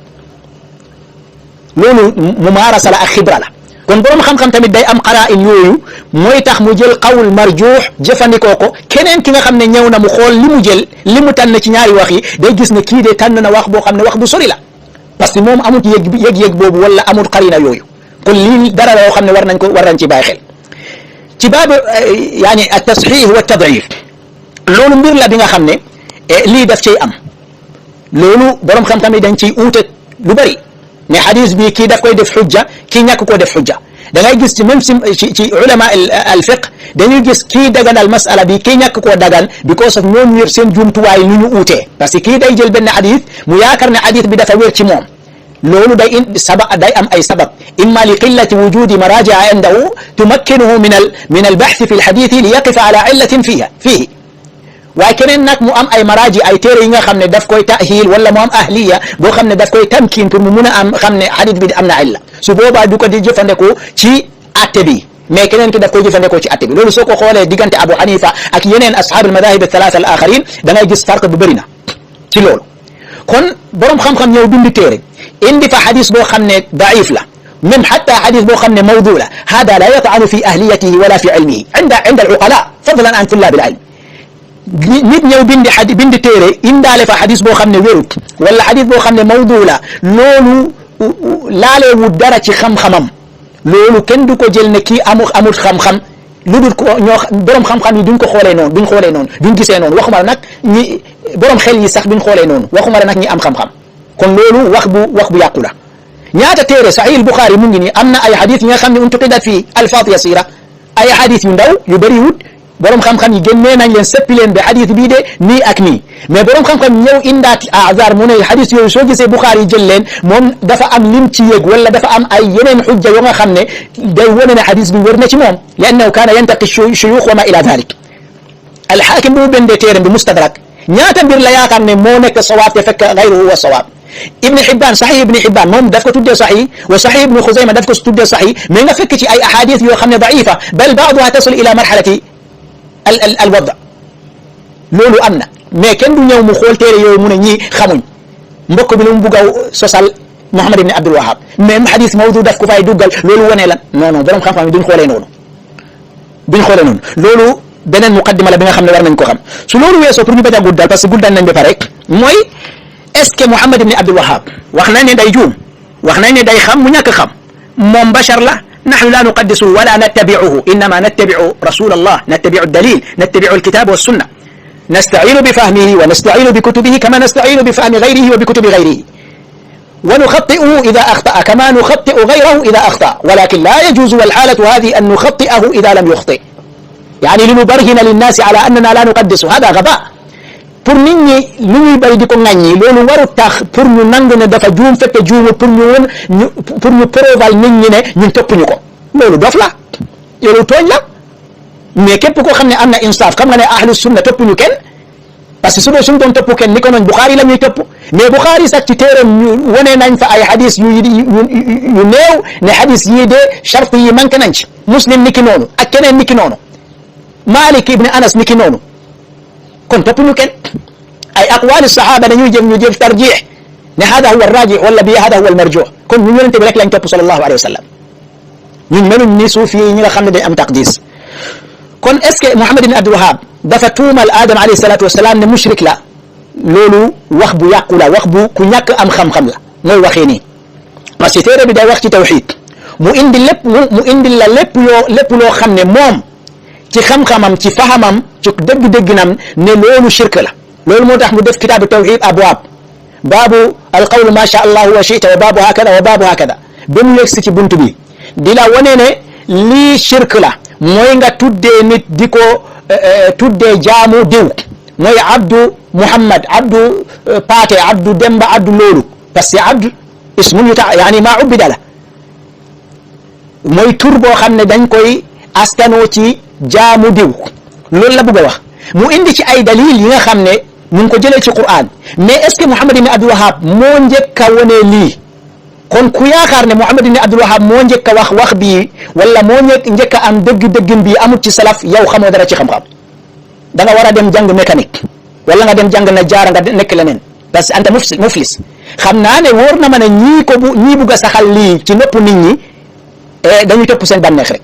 loolu mumarasa la ak xibra la kon borom xam-xam tamit day am qara'in yooyu mooy tax mu jël qawl marjuux jëfandikoo ko keneen ki nga xam ne ñëw na mu xool li mu jël li mu tànn ci ñaari wax yi day gis ne kii de tànn na wax boo xam ne wax bu sori la parce que moom amut yëg-yëg boobu wala amut qarina yooyu kon lii dara la yoo xam ne war nañ ci bàyyi xel ci baabu yaani at-tasxiix wa at-tad'iif loolu mbir la bi nga xam ne lii daf ciy am loolu borom xam-xam yi dañ ciy uute lu bari ne xadis bi kii daf koy def xujja kii ñàkk koo def xujja da ngay gis ci même ci ulama al fiqh dañuy gis kii daganal masala bi kii ñàkk koo dagan because of ñoom ñëpp seen jumtuwaay nu ñu uutee parce que kii day jël benn xadis mu yaakaar ne xadis bi dafa wér ci moom loolu day am ay sabab imma li qillati wujudi marajia indahu tumakkinuhu min al bahth fi al hadith li yaqifa ala illatin fihi waaye keneen nag mu am ay maraaji ay téere yi nga xam ne daf koy tahil wala mu am ahliya boo xam ne daf koy tamkin pour mu mun a am xam ne hadith bi am na illa su boobaa du ko di jëfandikoo ci atte bi mais keneen ki daf koy jëfandikoo ci atte bi loolu soo ko xoolee diggante Abu Hanifa ak yeneen ashab al madahib thalatha al akharin da ngay gis farq bu bëri na ci loolu kon borom xam-xam ñëw bindi téere indi fa hadith boo xam ne daif la même حتى حديث بو خمن موضوع له هذا لا يطعن في أهليته ولا في علمه عند العقلاء فضلا عن طلاب العلم nit ñëw bindi téere indaale fa xadis boo xam ne wérut wala xadis boo xam ne mawdu la loolu laaleewu dara ci xam-xamam loolu kenn du ko jël ne kii amul xam-xam lu dul ko ñoo borom xam-xam yi duñ ko xoolee noonu duñ gisee noonu waxuma la nag ñi borom xel yi sax duñ xoolee noonu waxuma la nag ñi am xam-xam kon loolu wax bu yàqu la ñaata téere Sahih al-Bukhari mu ngi nii am na ay xadis yi nga xam ne untuqidat fii alfaat yasira ay xadis yu ndaw yu bëri wut borom xam-xam yi génnee nañ leen seppi leen ba xadis bii de nii ak nii mais borom xam-xam ñëw indaati azar mu ne xadis yooyu soo gisee Bukhari yi jël leen moom dafa am lim ci yëg wala dafa am ay yeneen xujja yoo nga xam ne day wane ne xadis bi wér na ci moom li annahu kaana yantaqi shuyuux wa ma ila dalik al-Hakim bu mu bindee téere bi Mustadrak ñaata mbir la yaakaar ne moo nekk sawaab te fekk gayruhu huwa sawaab Ibn Hibban Sahih Ibn Hibban moom daf ko tuddee Sahih wa Sahih Ibn Khuzayma daf ko tuddee Sahih mais nga fekk ci ay ahadith yoo xam ne daifa bal ba'duha tasul ila marhalati al wada loolu am na mais kenn du ñëw mu xool téere yooyu mu ne ñii xamuñ mbokk bi lu mu bugg a sosal Muhammad ibn Abdul Wahhab même hadith mawdu daf ko fay duggal loolu wane lan non borom xam-xam yi duñ xoolee noonu loolu beneen muqaddima la bi nga xam ne war nañ ko xam su loolu weesoo pour ñu bañ a guddal parce que guddal nañ ba pare mooy est-ce que Muhammad ibn Abdul Wahhab wax nañ ne day juum wax nañ ne day xam mu ñàkk xam moom bashar la نحن لا نقدسه ولا نتبعه إنما نتبع رسول الله نتبع الدليل نتبع الكتاب والسنة نستعين بفهمه ونستعين بكتبه كما نستعين بفهم غيره وبكتب غيره ونخطئه إذا أخطأ كما نخطئ غيره إذا أخطأ ولكن لا يجوز والحالة هذه أن نخطئه إذا لم يخطئ يعني لنبرهن للناس على أننا لا نقدسه هذا غباء pour nit ñi lu ñuy bari di ko ŋàññi loolu waru tax pour ñu nangu ne dafa juum fekk juumu pour ñu proval nit ñi ne ñun toppuñu ko loolu dof la loolu tooñ la mais képp koo xam ne am na insaaf xam nga ne ahlu sunna toppuñu kenn parce que su dee suñ doon topp kenn ni ko noon Bukhari la ñuy topp mais Bukhari sax ci téeram ñu wane nañ fa ay hadis yu néew ne hadis yii de charte yi manqué nañ ci Muslim niki noonu ak keneen niki noonu Malik ibn Anas niki noonu kon toppuñu kenn ay aqwaali sahaba dañuy ñu jëf tarjih ne hada huwa arrajih wala bi hada huwa almarjuh kon ñu yonente bi rek lañ topp sallallahu alayhi wa sallam ñun meluñ ni suufi yi ñi nga xam ne dañ am taqdis kon est ce que Muhammad ibn Abdul Wahhab dafa tuumal Adam alayhi salatu wasalaam ne mushrik la loolu wax bu yàqu la wax bu ku ñàkk am xam-xam la mooy waxee nii parce que téere bi day wax ci tawxid mu indi la lépp loo xam ne moom ci xam-xamam ci fahamam ci dëgg-dëgginam ne loolu shirk la loolu moo tax mu def kitaabu tawxid abwaab baabu alqawlu ma sha Allah wa shi'ta wa baabu hakada wa baabu hakada ba mu yegsi ci buntu bi di la wane ne lii shirk la mooy nga tuddee nit di ko tuddee jaamu diw mooy abdu Muhammad abdu Paate abdu Demba abdu loolu parce que abdu ismun yani maa ubbida la mooy tur boo xam ne dañ koy askanoo ci jaamu diw loolu la bëgg a wax mu indi ci ay dalil yi nga xam ne mu ngi ko jëlee ci Qur'an mais est ce que Muhammad ibn Abdul Wahhab moo njëkk a wane lii kon ku yaakaar ne Muhammad ibn Abdul Wahhab moo njëkk a wax bii wala moo njëkk a am dëgg-dëggin bii amul ci salaf yow xamoo dara ci xam-xam da nga war a dem jàng mécanique wala nga dem jàng na jaara nga nekk leneen parce que anta muflis xam naa ne wóor na ma ne ñii bugg a saxal lii ci nopp nit ñi dañuy topp seen bànneex rek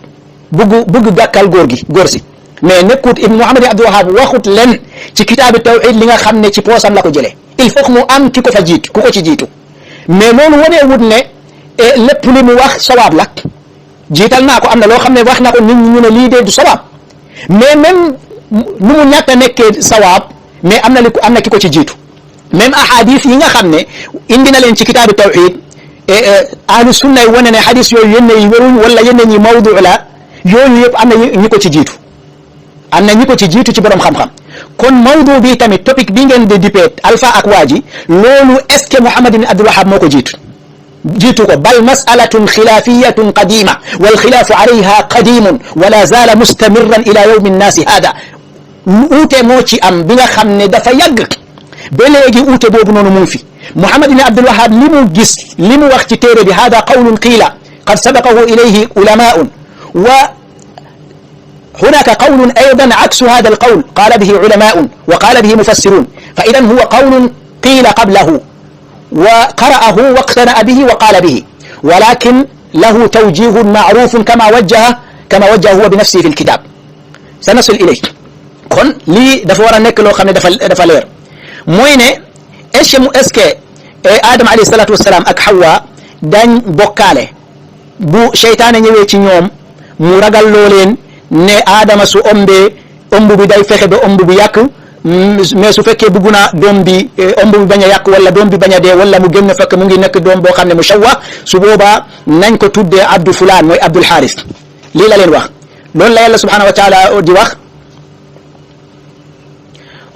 bugg gàkkal góor si mais nekkut ibn Muhammad ibn Abdul Wahhab waxut len ci kitaabu tawhid li nga xam ne ci poosam la ko jëlee il faut que mu am ki ko fa jiitu ku ko ci jiitu mais loolu wanee wut ne lépp li mu wax sawaab la jiital naa ko am na loo xam ne wax na ko nit ñi ñu ne lii de du sawaab mais même nu mu ñàkk a nekkee sawaab mais am na ki ko ci jiitu même ahadith yi nga xam ne indi na leen ci kitaabu tawhid ahlu sunna yi wane ne hadith yooyu yenn yi wéruñ wala yenn ñi mawdu la yooyu yëpp am na ñi ko ci jiitu am na ñi ko ci jiitu ci borom xam-xam kon mawdu bi tamit topic bi ngeen di dipee alpha ak waaji loolu est ce que Muhammad ibn Abdul Wahhab moo ko jiitu ko bal mas'alatun khilafiyatun qadima wal khilafu alayha qadimun wala zala mustamirran ila yawmi nnaasi hada uute moo ci am bi nga xam ne dafa yàgg ba léegi uute boobu noonu mu ngi fi Muhammad ibn Abdul Wahhab li mu gis li mu wax ci téere bi hada qawlun qiila qad sabaqahu ilayhi ulamaun wa هناك قول أيضا عكس هذا القول قال به علماء وقال به مفسرون فإذا هو قول قيل قبله وقرأه واقتنأ به وقال به ولكن له توجيه معروف كما وجه هو بنفسه في الكتاب سنصل إليه kon lii dafa war a nekk loo xam ne dafa leer mooy ne est-ce que Adama alayhi salaatu wasalaam ak Hawa dañ bokkaale bu seytaane ñëwee ci ñoom mu ragal loo leen ne Adama su ombee ëmb bi day fexe ba ëmb bi yàq mais su fekkee bëgg na doom bi ëmb bi bañ a yàq wala doom bi bañ a dee wala mu génn fekk mu ngi nekk doom boo xam ne mushawwa su boobaa nañ ko tuddee Abdu Fulaan mooy Abdul Xaaris lii la leen wax loolu la yàlla subhanahu wa taala di wax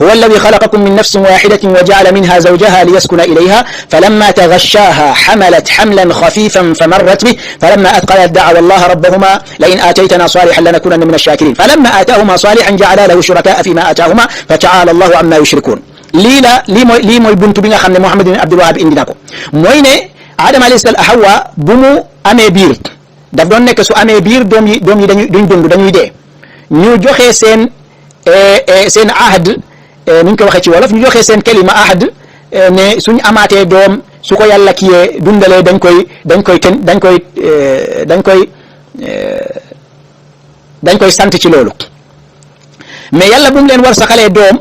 هو الذي خلقكم من نفس واحدة وجعل منها زوجها ليسكن إليها فلما تغشاها حملت حملا خفيفا فمرت به فلما أثقلت دعوا الله ربهما لئن آتيتنا صالحا لنكونن من الشاكرين فلما آتاهما صالحا جعلا له شركاء فيما آتاهما فتعالى الله عما يشركون lii mooy buntu bi nga xam ne Muhammad ibn Abdul Wahhab indi na ko mooy ne Adama alayhi salaam Hawa bu mu amee biir daf doon nekk su amee biir doom yi duñ dund dañuy dee ñu joxe seen ahad ni ñu ko waxee ci wolof ñu joxe seen kalima ahad ne suñ amaatee doom su ko yàlla kiyee dundalee dañ koy sant ci loolu mais yàlla bu mu leen war saxalee doom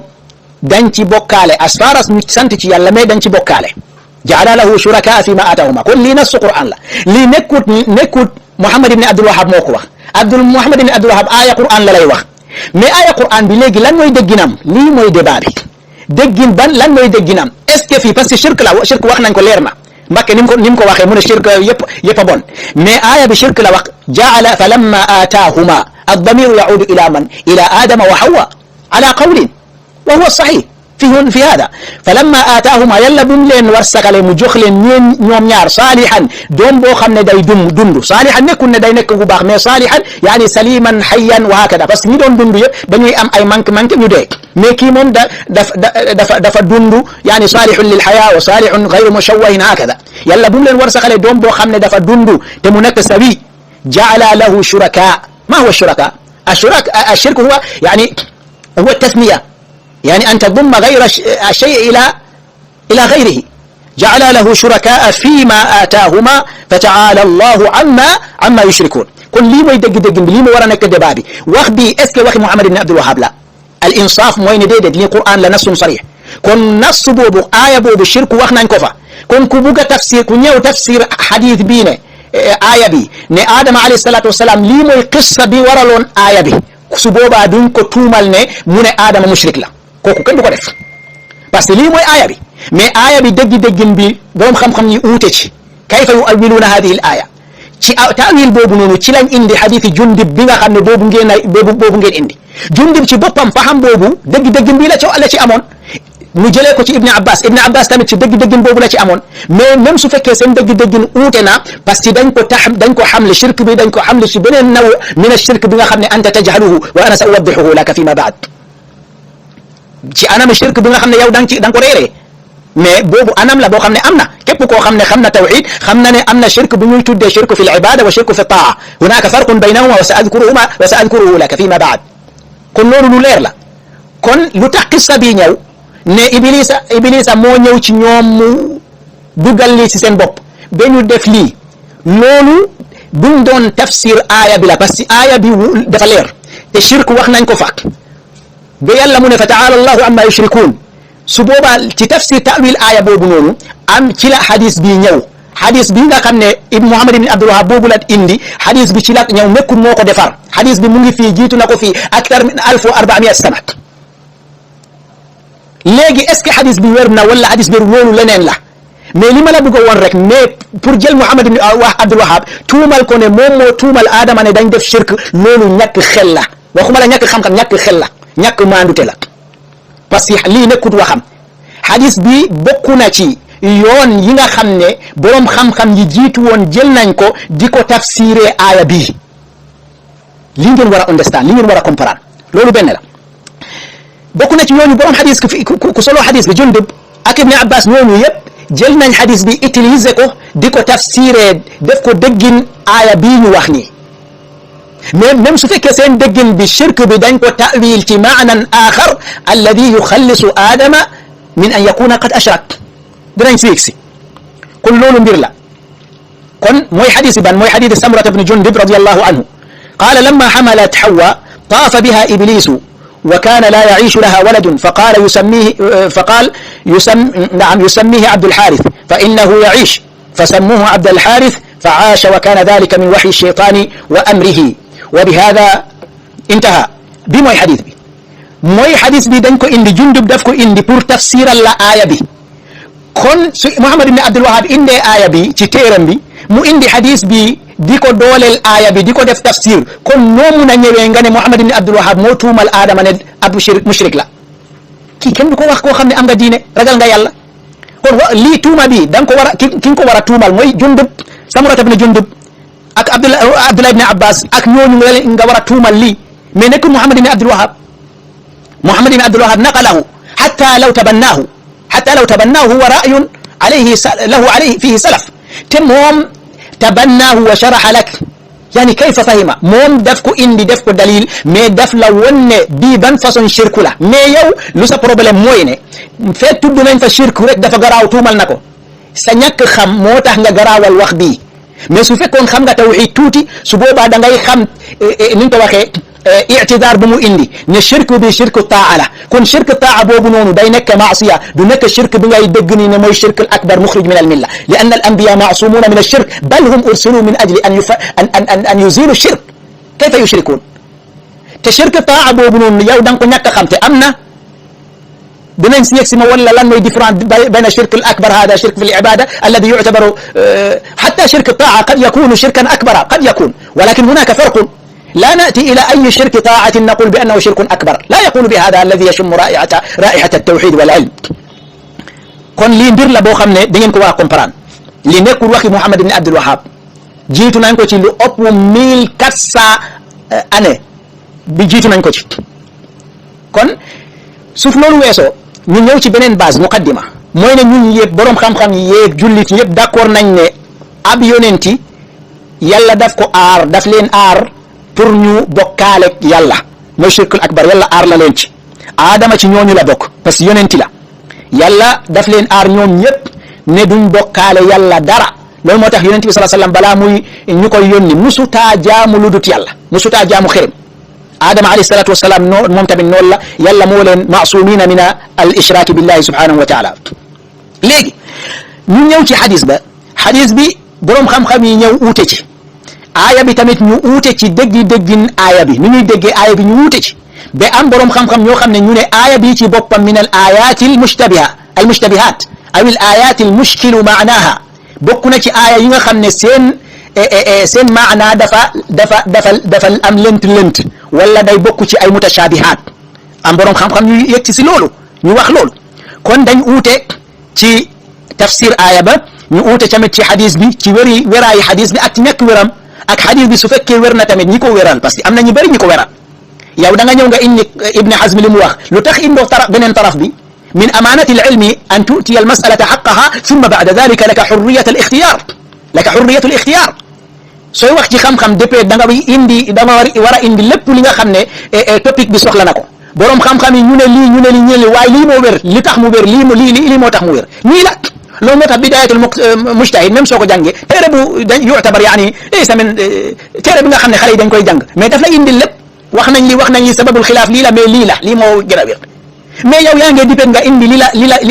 dañ ci bokkaale as far as ñu sant ci yàlla mais dañ ci bokkaale jaala lahu shurakaa fi ma aatahuma kon lii nasu Qur'an la lii nekkut Muhammad ibn Abdul Wahhab moo ko wax Muhammad ibn Abdul Wahhab aaya Qur'an la lay wax mais aaya Qur'an bi léegi lan mooy dégginam lii mooy débat bi déggin ban lan mooy dégginam est-ce que fii parce que shirk wax nañ ko leer na Mbakke ni mu ko waxee mu ne shirk yëpp a bon mais aaya bi shirk la wax jaala fa lamma aataahuma ad-damiru yaudu ila man ila Adama wa Hawa ala qawlin wa huwa sahih fi hada fa lamma aataahuma yàlla bu mu leen war sakale mu jox leen ñoom ñaar saalihan doom boo xam ne day dund saalihan nekkul ne day nekk bu baax mais saalihan yaani saliman hayyan wa hakada parce que ñi doon dund yëpp dañuy am ay manque ñu dee mais kii moom dafa dund yaani salihun lil haya wa salihun ghayru mushawwahin hakada yàlla bu mu leen war sakale doom boo xam ne dafa dund te mu nekk sawi jaala lahu shuraka ma huwa shuraka الشرك هو يعني هو التسمية يعني أن تضم غير الشيء إلى غيره جعل له شركاء فيما آتاهما فتعالى الله عما يشركون كل لي موي دغ لي مو ورا نك دبابي واخ بي اسكي واخ محمد بن عبد الوهاب لا الانصاف موي ني ديدت لي قران لا نص صريح كون نص بوبو آية بوبو شرك واخ نان كو فا كون كو بوغا تفسير كو نيو تفسير حديث بي نه آية بي ne Adama alayhi salatu wassalam lii mooy qissa bi waraloon aaya bi su boobaa duñ ko tuumal ne mu ne Adama mushrik la kooku kenn du ko def parce que lii mooy aaya bi mais aaya bi dégg-déggin bi borom xam-xam yi uute ci kayfa yu'awwiluuna hadihi al aaya ci ta'wil boobu noonu ci lañ indi hadithi Jundub bi nga xam ne boobu ngeen indi Jundub ci boppam faham boobu dégg-déggin bi la ci amoon mu jëlee ko ci Ibn Abbas tamit ci dégg-déggin boobu la ci amoon mais même su fekkee seen dégg-déggin uute na parce que dañ ko xamle shirk bi dañ ko xamle ci beneen naw min ash-shirk bi nga xam ne anta tajhaluhu wa ana sa'uwaddihuhu laka fima ba'd ci anam shirk bi nga xam ne yow da nga ko réeree mais boobu anam la boo xam ne am na képp koo xam ne xam na tawhid xam na ne am na shirk bu ñuy tuddee shirk fi al-ibada wa shirk fi at-ta'a hunaka farqun baynahuma wa sa'adhkuruhu laka fima ba'd kon loolu lu leer la kon lu tax qissa bi ñëw ne Iblisa moo ñëw ci ñoom mu dugal lii ci seen bopp ba ñu def lii loolu buñ doon tafsir aaya bi la parce que aaya bi dafa leer te shirk wax nañ ko fa ba yàlla mu ne fa ta'ala allahu amma yushrikun su boobaa ci tafsir ta'wil aaya boobu noonu am ci la hadis bi ñëw hadis bi nga xam ne Muhammad ibn Abdul Wahhab boobu la indi hadis bi ci la ñëw nekkul moo ko defar hadis bi mu ngi fii jiitu na ko fii aktar min 1400 sana léegi est-ce que hadis bi wér na wala hadis bi loolu leneen la mais li ma la bëgg a woon rek mais pour jël Muhammad ibn Abdul Wahhab tuumal ko ne moom moo tuumal Adama ne dañ def shirk loolu ñàkk xel la waxuma la ñàkk xam-xam ñàkk xel la ñàkk maandute la parce que lii nekkut waxam hadis bi bokku na ci yoon yi nga xam ne boroom xam-xam yi jiitu woon jël nañ ko di ko tafsiré aaya bii li ngeen war a understand li ngeen war a comprendre loolu benn la bokk na ci ñooñu borom xadis ku solo xadis bi Jundub ak Ibn Abbas ñooñu yëpp jël nañ xadis bi utiliser ko di ko tafsiree def ko dëggin aaya bii ñu wax nii mais même su fekkee seen dëggin bi shirk bi dañ ko ta'wil ci maanan axar alladi yuxallisu aadama min an yakuna qad ashrak dinañ si yegsi kon loolu mbir la kon mooy xadis ban mooy xadis Samurata bni Jundub radiyallahu anhu qaala lamma xamalat Xawa taafa biha iblisu wa kaana laa yaciishu laha waladun faqaal yusammihi Abdulxaaris fa innahu yaciish fasammuuhu Abdalxaaris fa caasha wa kaana dalika min waxyi shaytaani wa amrihi wa bihada intaha bi mooy xadis bi mooy xadis bi dañ ko indi Jundub daf ko indi pour tafsiral la aaya bi kon su Muhammad ibn Abdul Wahab indee aaya bi ci téeram bi mu indi xadis bi di ko dooleel aaya bi di ko def tafsir kon noo mun a ñëwee nga ne Muhammad ibn Abdul Wahab moo tuumal Adama ne ab mushrik la kii kenn du ko wax koo xam ne am nga diine ragal nga yàlla kon lii tuuma bi da nga ko war a ki nga ko war a tuumal mooy Jundub Samurata ibn Jundub ak Abdullah ibn Abbas ak ñooñu nga war a tuumal lii mais nekkul Muhammad ibn Abdul Wahab Muhammad ibn Abdul Wahab naqalahu hatta law tabannaahu huwa ra'yun lahu alayhi fihi salaf te moom tabannaahu wa sharaha lak yani kayfa fahima moom daf ko indi def ko dalil mais daf la won ne bii ban façon shirku la mais yow lu sa problème mooy ne fekk tudd nañ fa shirku rek dafa garaaw tuumal na ko sa ñàkk xam moo tax nga garaawal wax bii mais su fekkoon xam nga tawxiid tuuti su boobaa da ngay xam ni ñu ko waxee ictidaar bu mu indi ne shirk bi shirku taa la kon shirk taa boobu noonu day nekk maasiya du nekk shirk bi ngay dégg ni ne mooy shirk al akbar muxrij min al milla li anna al anbiya maasumuuna min al shirk bal hum ursilu min ajli an yuzilu shirk kayfa yushrikuun te shirk taa boobu noonu yow da nga ko ñàkk a xam te am na dinañ si yegg si ma wala lan mooy différence bayna shirk al akbar hada shirk fi al ibada alladi yuctabaru hatta shirk taa qad yakunu shirkan akbara qad yakun walakin hunaka farqun لا نأتي إلى أي شرك طاعة نقول بأنه شرك أكبر لا يقول بهذا الذي يشم رائحة التوحيد والعلم kon lii mbir la boo xam ne da ngeen ko war a comprendre li nekkul waxi Muhammad ibn Abdul Wahab jiitu nañ ko ci lu ëpp 1400 années bi jiitu nañ ko ci kon suuf loolu weesoo ñu ñëw ci beneen base muqaddima mooy ne ñun yëpp boroom xam-xam yi yéeg jullit yëpp d'accord nañ ne ab yonenti yàlla daf ko aar daf leen aar pour ñu bokkaale yàlla mooy shirkul akbar yàlla aar la leen ci Adama ci ñooñu la bokk parce que yonenti la yàlla daf leen aar ñoom ñëpp ne duñ bokkaale yàlla dara loolu moo tax yonent bi sallallahu alayhi wasallam balaa muy ñu koy yónni musutaa jaamu lu dut yàlla musutaa jaamu xërëm Adama alayhi salatu wasalaam moom tamit noonu la yàlla moo leen maasumina min al ishraaki billahi subhanahu wa taala léegi ñu ñëw ci xadis ba xadis bi boroom xam-xam yi ñëw uute ci aaya bi tamit ñu uute ci déggin aaya bi ni ñuy déggee aaya bi ñu uute ci ba am boroom xam-xam ñoo xam ne ñu ne aaya bi ci boppam min al ayati al mushtabihat aw al ayati al mushkilu maanaha bokk na ci aaya yi nga xam ne seen maana dafa am lënt wala day bokk ci ay mutashabihat am boroom xam-xam ñu yegg ci si loolu ñu wax loolu kon dañ uute ci tafsir aaya ba ñu uute tamit ci xadis bi ci weraayi xadis bi ak ci ñàkk wéram ak xadis bi su fekkee wér na tamit ñi ko wéral parce que am na ñu bëri ñi ko wéral yow da nga ñëw nga indi Ibn Hazm li mu wax lu tax indoo beneen taraf bi min amanati al-ilmi an tu'tiya al-mas'alata haqqaha thumma ba'da dhalika laka hurriyat al-ikhtiyar sooy wax ci xam-xam depuis da nga war a indi lépp li nga xam ne topic bi soxla na ko boroom xam-xam yi ñu ne lii waaye lii moo wér li tax mu wér lii moo tax mu wér ñii la loolu moo tax bidayatul mujtahid même soo ko jàngee téere bu yu'tabar yaani téere bi nga xam ne xale yi dañ koy jàng mais daf la indi lépp wax nañ li sababul xilaaf lii la mais lii moo gën a wér mais yow yaa ngi dipet nga indi li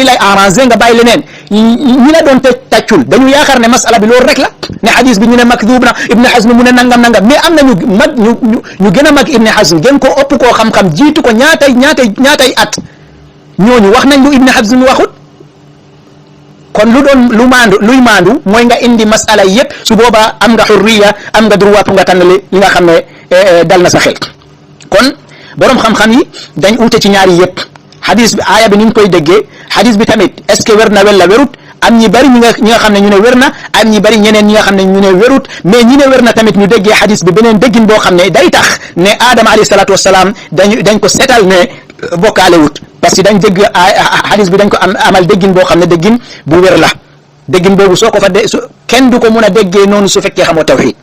lay arrangé nga bàyyi leneen ñi la doon tàccul dañu yaakaar ne masala bi loolu rek la ne xadis bi ñu ne makdub na Ibn Hazm mu ne nangam mais am na ñu gën a mag Ibn Hazm gën koo ëpp koo xam-xam jiitu ko ñaatay at ñooñu wax nañ lu Ibn Hazm waxut kon luy maandu mooy nga indi masala yépp su boobaa am nga xurriya am nga droit pour nga tànn li nga xam ne dal na sa xel kon boroom xam-xam yi dañ uute ci ñaari yépp xadis bi aaya bi ni ñu koy déggee xadis bi tamit est-ce que wér na wala wérut am ñi bari ñi nga xam ne ñu ne wér na am ñi bari ñeneen ñi nga xam ne ñu ne wérut mais ñi ne wér na tamit ñu déggee xadis bi beneen déggin boo xam ne day tax ne Adama alayhi salaatu wasalaam dañ ko setal ne bokkaale wut parce que dañ dégg xadis bi dañ ko amal déggin boo xam ne déggin bu wér la déggin boobu soo ko fa kenn du ko mun a déggee noonu su fekkee xamoo tawxid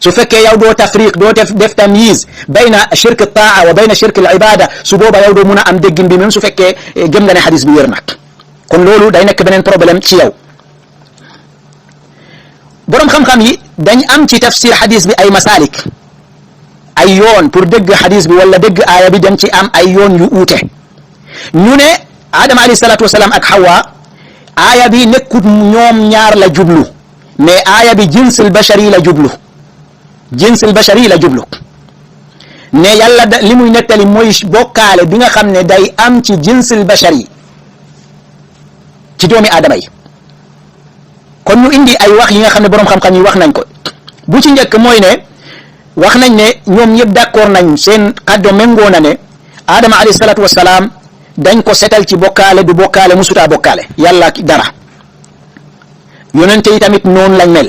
su fekkee yow doo tafriq doo def tamyiz bayna shirk taa wa bayna shirk al ibada su booba yow doo mun a am déggin bi même su fekkee gëm nga ne xadis bi wér na kon loolu day nekk beneen problème ci yow. borom xam-xam yi dañ am ci tafsir xadis bi ay masalik ay yoon pour dégg xadis bi wala dégg aaya bi dañ ci am ay yoon yu uute ñu ne Adama alayhi salaatu wasalaam ak Hawa aaya bi nekkut ñoom ñaar la jublu mais aaya bi jinsul bashari la jublu jinsul bashari la jublu ne yàlla li muy nettali mooy bokkaale bi nga xam ne day am ci jinsul bashari ci doomi aadama yi kon ñu indi ay wax yi nga xam ne borom xam-xam yi wax nañ ko bu ci njëkk mooy ne wax nañ ne ñoom ñëpp d'accord nañ seen kàddu méngoo na ne Adama alayhi salaatu wasalaam dañ ko setal ci bokkaale du bokkaale musutaa bokkaale yàlla dara yonente yi tamit noonu lañ mel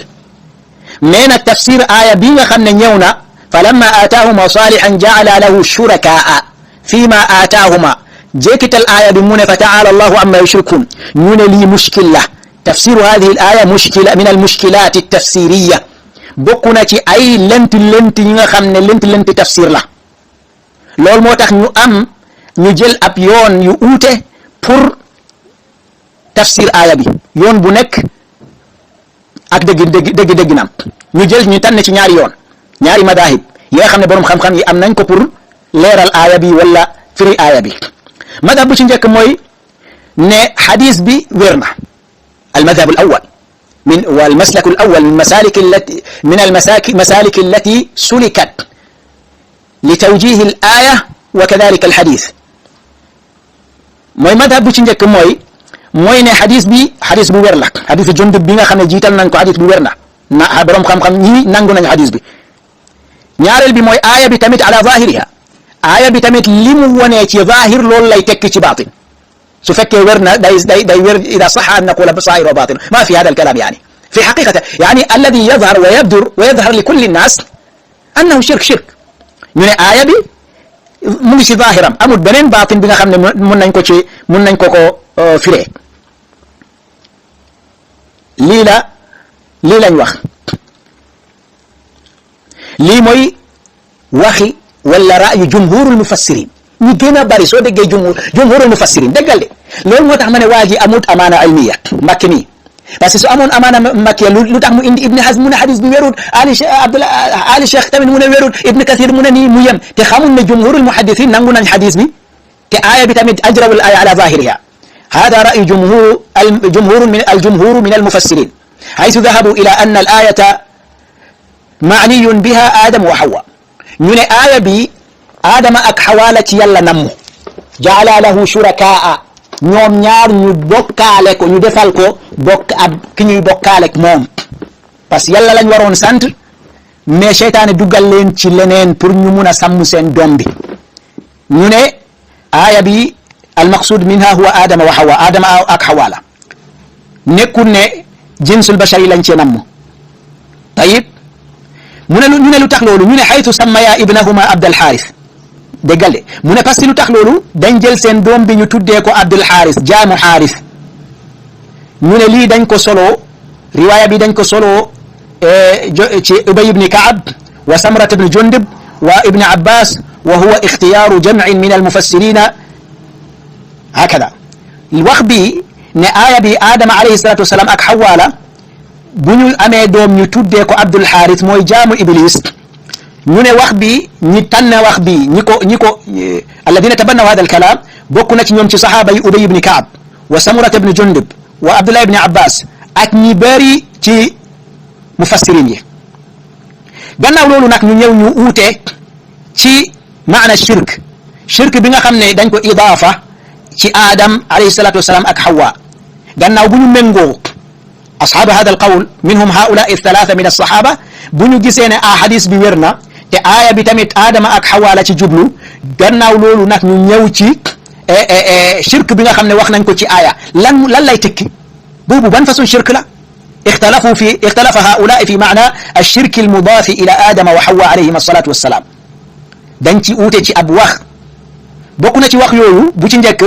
mais nag tafsir aaya bii nga xam ne ñëw na fa lamma aataahuma salihan jaala lahu shurakaa fi ma aataahuma jeekital aaya bi mu ne fa taala allahu amma yushrikun ñu ne lii mushkil la tafsiru hadihi al aya mushkila min al mushkilat al tafsiriya bokk na ci ay lent yi nga xam ne lent tafsir la loolu moo tax ñu jël ab yoon yu uute pour tafsir aaya bi yoon bu nekk ak dëgg naam ñu tànn ci ñaari yoon ñaari madahib yi nga xam ne borom xam-xam yi am nañ ko pour leeral aaya bi wala firi aaya bi madhab bu ci njëkk mooy ne xadis bi wér na المذهب الأول والمسلك الأول من المسالك التي سلكت لتوجيه الآية وكذلك الحديث mooy madhab bu ci njëkk mooy ne xadis bu wér la xadisu Jundub bi nga xam ne jiital nañ ko xadis bu wér na borom xam-xam ñi nangu nañ xadis bi ñaareel bi mooy aaya bi tamit ala zahiriha aaya bi tamit li mu wonee ci zahir loolu lay tekki ci baatin su fekkee wér na day wér ida saxa an naqula zahir wa batin ma fi hada alkalam yani fi xaqiqata yani alladi yadhar wa yabdur wa yadhar li kulli nnas annahu shirk ñu ne aaya bi mu ngi ci zahiram amul beneen baatin bi nga xam ne mun nañ ko firee lii lañ wax lii mooy waxi wala ra'yu jumhurul mufassirin ñi gën a bari soo déggee jumhurul mufassirin déggal de loolu moo tax ma ne waa ji amut amaana ilmiya Makki mi parce que su amoon amaana Makki lu tax mu indi Ibn Hazm mu ne xadis bi wérut Ali Cheikh tamit mu ne wérut Ibn Kathir mu ne nii mu yem te xamul ne jumhurul muhaddisin nangu nañ xadis bi te aaya bi tamit ajrawul aaya ala zahiriha hada ra'yu الجمهور من المفسرين حيث ذهبوا إلى أن الآية معني بها آدم وحواء ñu ne aaya bi Adama ak Hawa la ci yàlla namm jaala lahu shurakaa ñoom ñaar ñu bokkaale ko ñu defal ko ki ñuy bokkaale moom parce que yàlla lañ waroon sant mais seytaane duggal leen ci leneen pour ñu mun a sàmm seen doom bi ñu ne aaya bi almaqsud minha huwa Adama wa Hawa Adama ak Hawa la nekkul ne jinsul bashari lañ ci namm tayib ñu ne lu tax loolu ñu ne xaytu sammaya ibnahuma Abdul Xaaris déggal de mu ne parce que lu tax loolu dañ jël seen doom bi ñu tuddee ko Abdul Xaaris jaamu Xaaris ñu ne lii dañ ko solo riwaaya bi dañ ko solo ci Ubay ibni Kaab wa Samrat ibni Jundub wa ibni Abbas wa huwa ixtiyaaru jamcin min almufassirina hakada wax bi ne aaya bi Adama alayhi salatu wasalaam ak Hawa la bu ñu amee doom ñu tuddee ko Abdul Xaaris mooy jaamu Iblis ñu ne wax bi ñi tànn wax bi ñi ko alladina tabannaw hada alkalam bokk na ci ñoom ci saxaaba yi Ubay ibni Kaab wa Samurat ibni Jundub wa Abdullah ibni Abbas ak ñi bëri ci mufassirin yi gannaaw loolu nag ñu ñëw ñu uute ci maana shirk bi nga xam ne dañ ko idaafa ci Adam alayhi salatu wasalaam ak Hawa gannaaw bu ñu méngoo ashaaba hada alqawl minhum haulaai thalatha min alsahaba bu ñu gisee ne hadis bi wér na te aaya bi tamit Adama ak Hawa la ci jublu gannaaw loolu nag ñu ñëw ci shirk bi nga xam ne wax nañ ko ci aaya lan lay tekki boobu ban façon shirk la ixtalafa haulaai fi maana alshirk almudaafi ila Adama wa Hawa alayhim alsalatu wassalam dañ ci uute ci ab wax bokk na ci wax yooyu bu ci njëkk